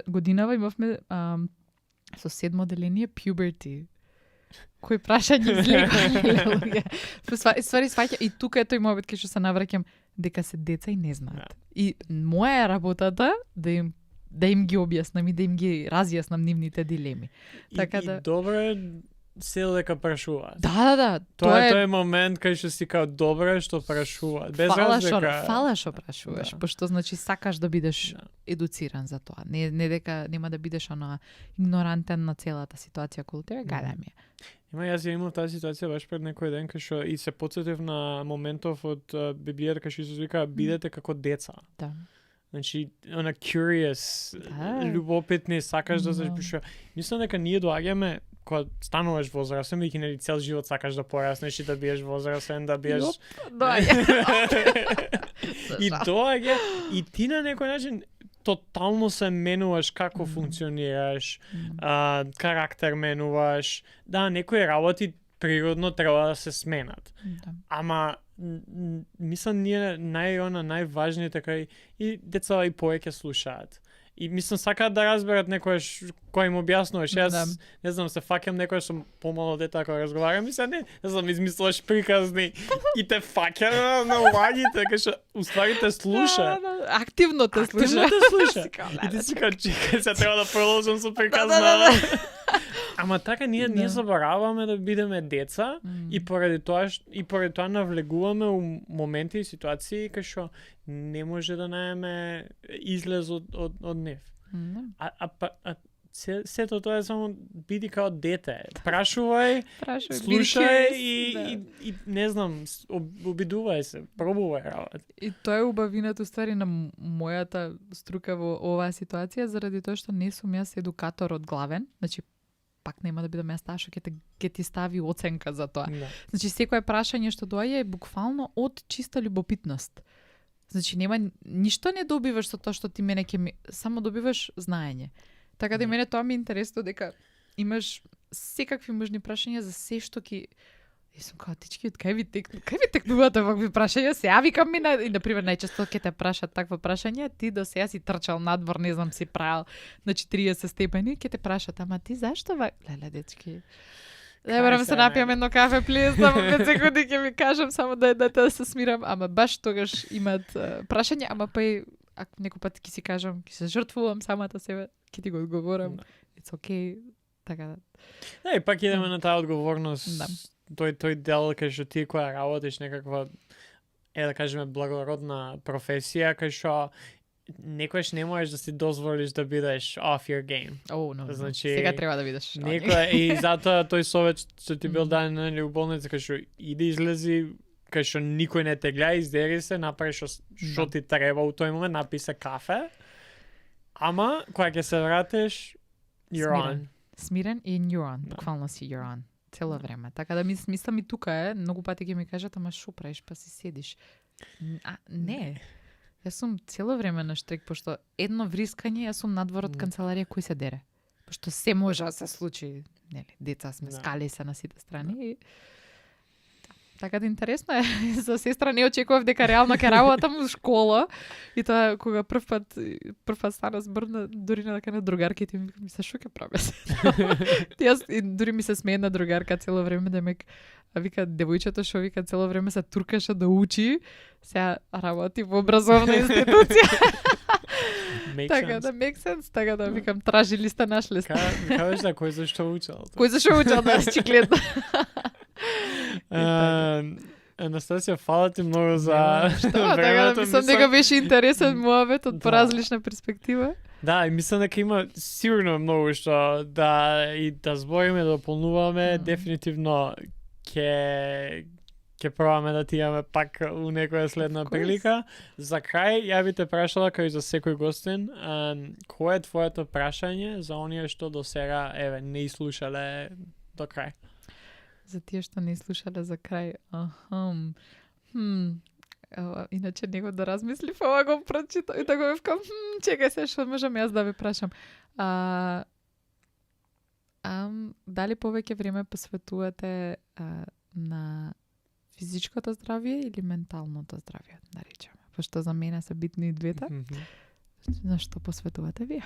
годинава, имавме со 7 деление puberty. Кои прашања излегувале. Ствари сваќа и тука е тој момент кај што се навраќам дека се деца и не знаат. И моја работата да им ги објаснам и да им ги разјаснам нивните дилеми. Така да добро се дека прашуваат. Да. Тоа е тој момент кај што си као добро што прашуваат. Без разлика. Фала што прашуваш, пошто значи сакаш да бидеш едуциран за тоа. Не дека нема да бидеш игнорантен на целата ситуација околу тебе, гадам ја. Јас имав таа ситуација баш пред некој ден кај што и се потсетив на моментов од Библијата кај што Исус вика бидете како деца. Да. Значи, curious, љубопитни, сакаш да се пишува. Мислам дека ние доаѓаме кога стануваш возрастен, веќе нели цел живот сакаш да пораснеш и да биеш возрастен, да биеш и доаѓа и ти на некој начин тотално се менуваш како функционираш, карактер менуваш. Да, некои работи природно треба да се сменат. Ама мислам ние најважните кај и деца и повеќе слушаат. И мислам сакаат да разберат некојаш кој им објаснуваш. Јас не знам, се фаќам некој сум помало дете ако разговарам и се не знам, измислуваш приказни и те фаќа на лагите кај што уствари те слуша. Активно те слуша. И ти си као чекај, се треба да продолжам со приказна. Ама така ние не забораваме да бидеме деца и поради тоа навлегуваме у моменти и ситуации кај што не може да најме излез од нив. Сето тоа е само биди као дете. Прашувај, слушај и не знам, обидувај се, пробувај работа. И тоа е убавината ствари на мојата струка во оваа ситуација, заради тоа што не сум јас едукатор од главен, значи пак нема да бидам јас таа што ќе ти стави оценка за тоа. Да. Значи секое прашање што доаѓа е буквално од чиста љубопитност. Значи нема ништо не добиваш со тоа што ти мене само добиваш знаење. Така да мене тоа ми е интересно дека имаш секакви можни прашања за се што ки сум као тички, кај ви текнуваат овакви прашања? Се ја викам ми и на пример најчесто ќе те прашат такво прашање, ти до сега си трчал надвор, не знам, си правил на 40 степени, ќе те прашат, ама ти зашто леле дечки. Не барам се напијам едно кафе, плиз, само 5 секунди ќе ми кажам само да се смирам, ама баш тогаш имаат прашања, ама па и ако некој пат ќе си кажам, ќе се жртвувам самата себе, ќе ти го одговорам. It's okay. Така да. Да, и пак идеме на таа одговорност. Да. Тој дел кај што ти која работиш некаква да кажеме благородна професија кај што некојаш не можеш да си дозволиш да бидеш off your game. Значи, сега треба да бидеш. И затоа тој совет што ти бил даден у болница кај што иде излези кај што никој не те гледа, издери се, направи што ти треба у тој момент, написа кафе. Ама кога ќе се вратиш, you're on. Смирен и you're on. Буквално си you're on. Цело време. Така да мислам и тука е, многу пати ќе ми кажат, ама шо правиш, па си седиш. Не. Јас сум цело време на штрек, пошто едно врискање, јас сум надвор од канцеларија кој се дере. Пошто се може да се случи, нели, деца сме, скали се на сите страни. Така да интересно е. За сестра не очекував дека реално ќе работам во школа и тоа кога прв пат стана збор дури на другарките ми се шо ќе правиш. Јас дури ми се смее една другарка цело време да ме вика девојчето што вика цело време се туркаше да учи, сега работи во образовна институција. Така да make sense, така да викам тражили сте нашли сте. Кажеш да кој зашто учел? Кој зашто учел да чиклет. Анастасија, фала ти многу за така да мислам дека беше интересен муабет од поразлична перспектива. Да, и мислам дека има сигурно многу што да збориме, да дополнуваме, дефинитивно ќе пробаме да ти имаме пак у некоја следна прилика. За крај, ја би те прашала кај за секој гостин, кој е твоето прашање за оние што до сега не изслушале до крај? За тие што не слушале за крај. Иначе него да размислив, ова го прочитав и да го вкам, чекај се, што можам јас да ви прашам. Дали повеќе време посветувате на физичкото здравје или менталното здравје, наречаме? Пошто за мене се битни и двете. На што посветувате вие?